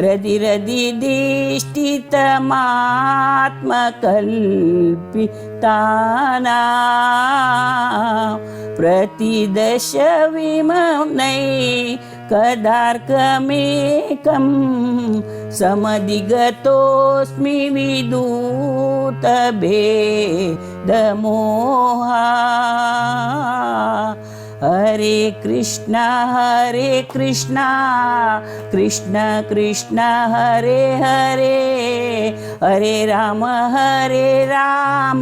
रदि रदि दिष्टितमात्मकल्पितानां प्रतिदशविमनैकदार्कमेकं समधिगतोऽस्मि विदूतभेदमोहा। हरे कृष्णा कृष्ण कृष्ण हरे हरे, हरे राम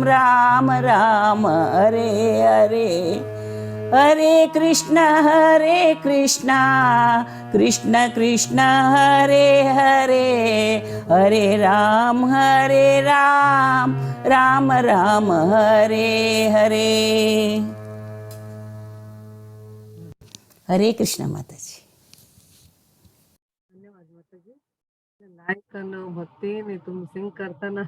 राम राम हरे हरे। हरे कृष्ण कृष्ण कृष्ण हरे हरे, हरे राम राम राम हरे हरे। हरे कृष्ण माताजी। धन्यवाद माताजी। लायक आणि भक्तीने तुम्ही सिंग करताना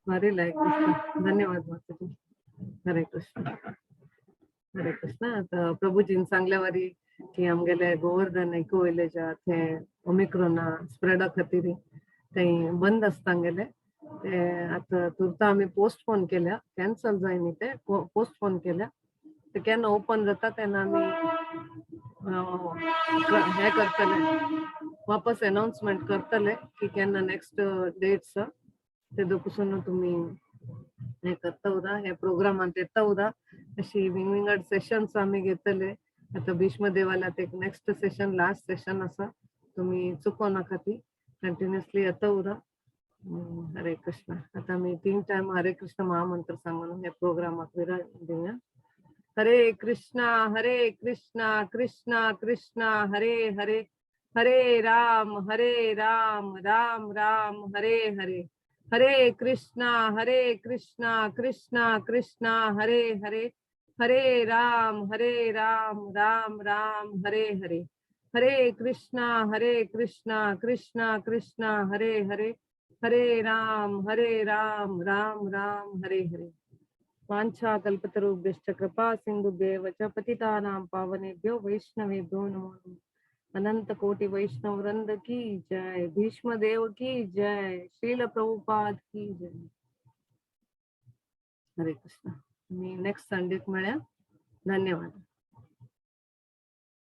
भारी लायक दिसतं। धन्यवाद माताजी। हरे कृष्ण हरे कृष्ण। आता प्रभूजीन सांगल्यावरी की आमगेले गोवर्धन इको विलेजात हे ओमिक्रोना स्प्रेडा खातीर थंय बंद आसता आमगेले ते आतां तुर्त आमी पोस्टपोन केल्या, कॅन्सल जायनी ते पोस्टपोन केल्या। ते केन्ना ओपन जाता तेन्ना आमी हे करतले, वापस अनाउन्समेंट करतले की केन्ना नेक्स्ट डेट्स ते पसून तुमी हे करता उरा, हे प्रोग्रामांत येता उरा। अशी विंगविंगड सेशन्स आमी घेतले। आतां भीष्म देवालात एक नेक्स्ट सेशन लास्ट सेशन आसा, तुमी चुको नाका, ती कंटिन्युअसली येता उरा। हरे कृष्ण। आतां आमी 3 टायम हरे कृष्ण महामंत्र सांगून हे प्रोग्रामाक विराम दिवया। हरे कृष्णा कृष्णा कृष्णा हरे हरे, हरे राम हरे राम राम राम हरे हरे। हरे कृष्णा हरे कृष्णा कृष्णा कृष्णा हरे हरे। हरे राम हरे राम राम राम हरे हरे। हरे कृष्णा हरे कृष्णा कृष्णा कृष्णा हरे हरे। हरे राम हरे राम राम राम हरे हरे। वाञ्छा कल्पतरुभ्यश्च कृपा सिन्धुभ्येव च पतितानां पावनेभ्यो वैष्णवेभ्यो नमो नमः। अनंत कोटि वैष्णव वृंद की जय, भीष्म देव की जय, श्रील प्रभुपाद की जय। हरे कृष्णा। मी नेक्स्ट संडेक मेळ्या। धन्यवाद।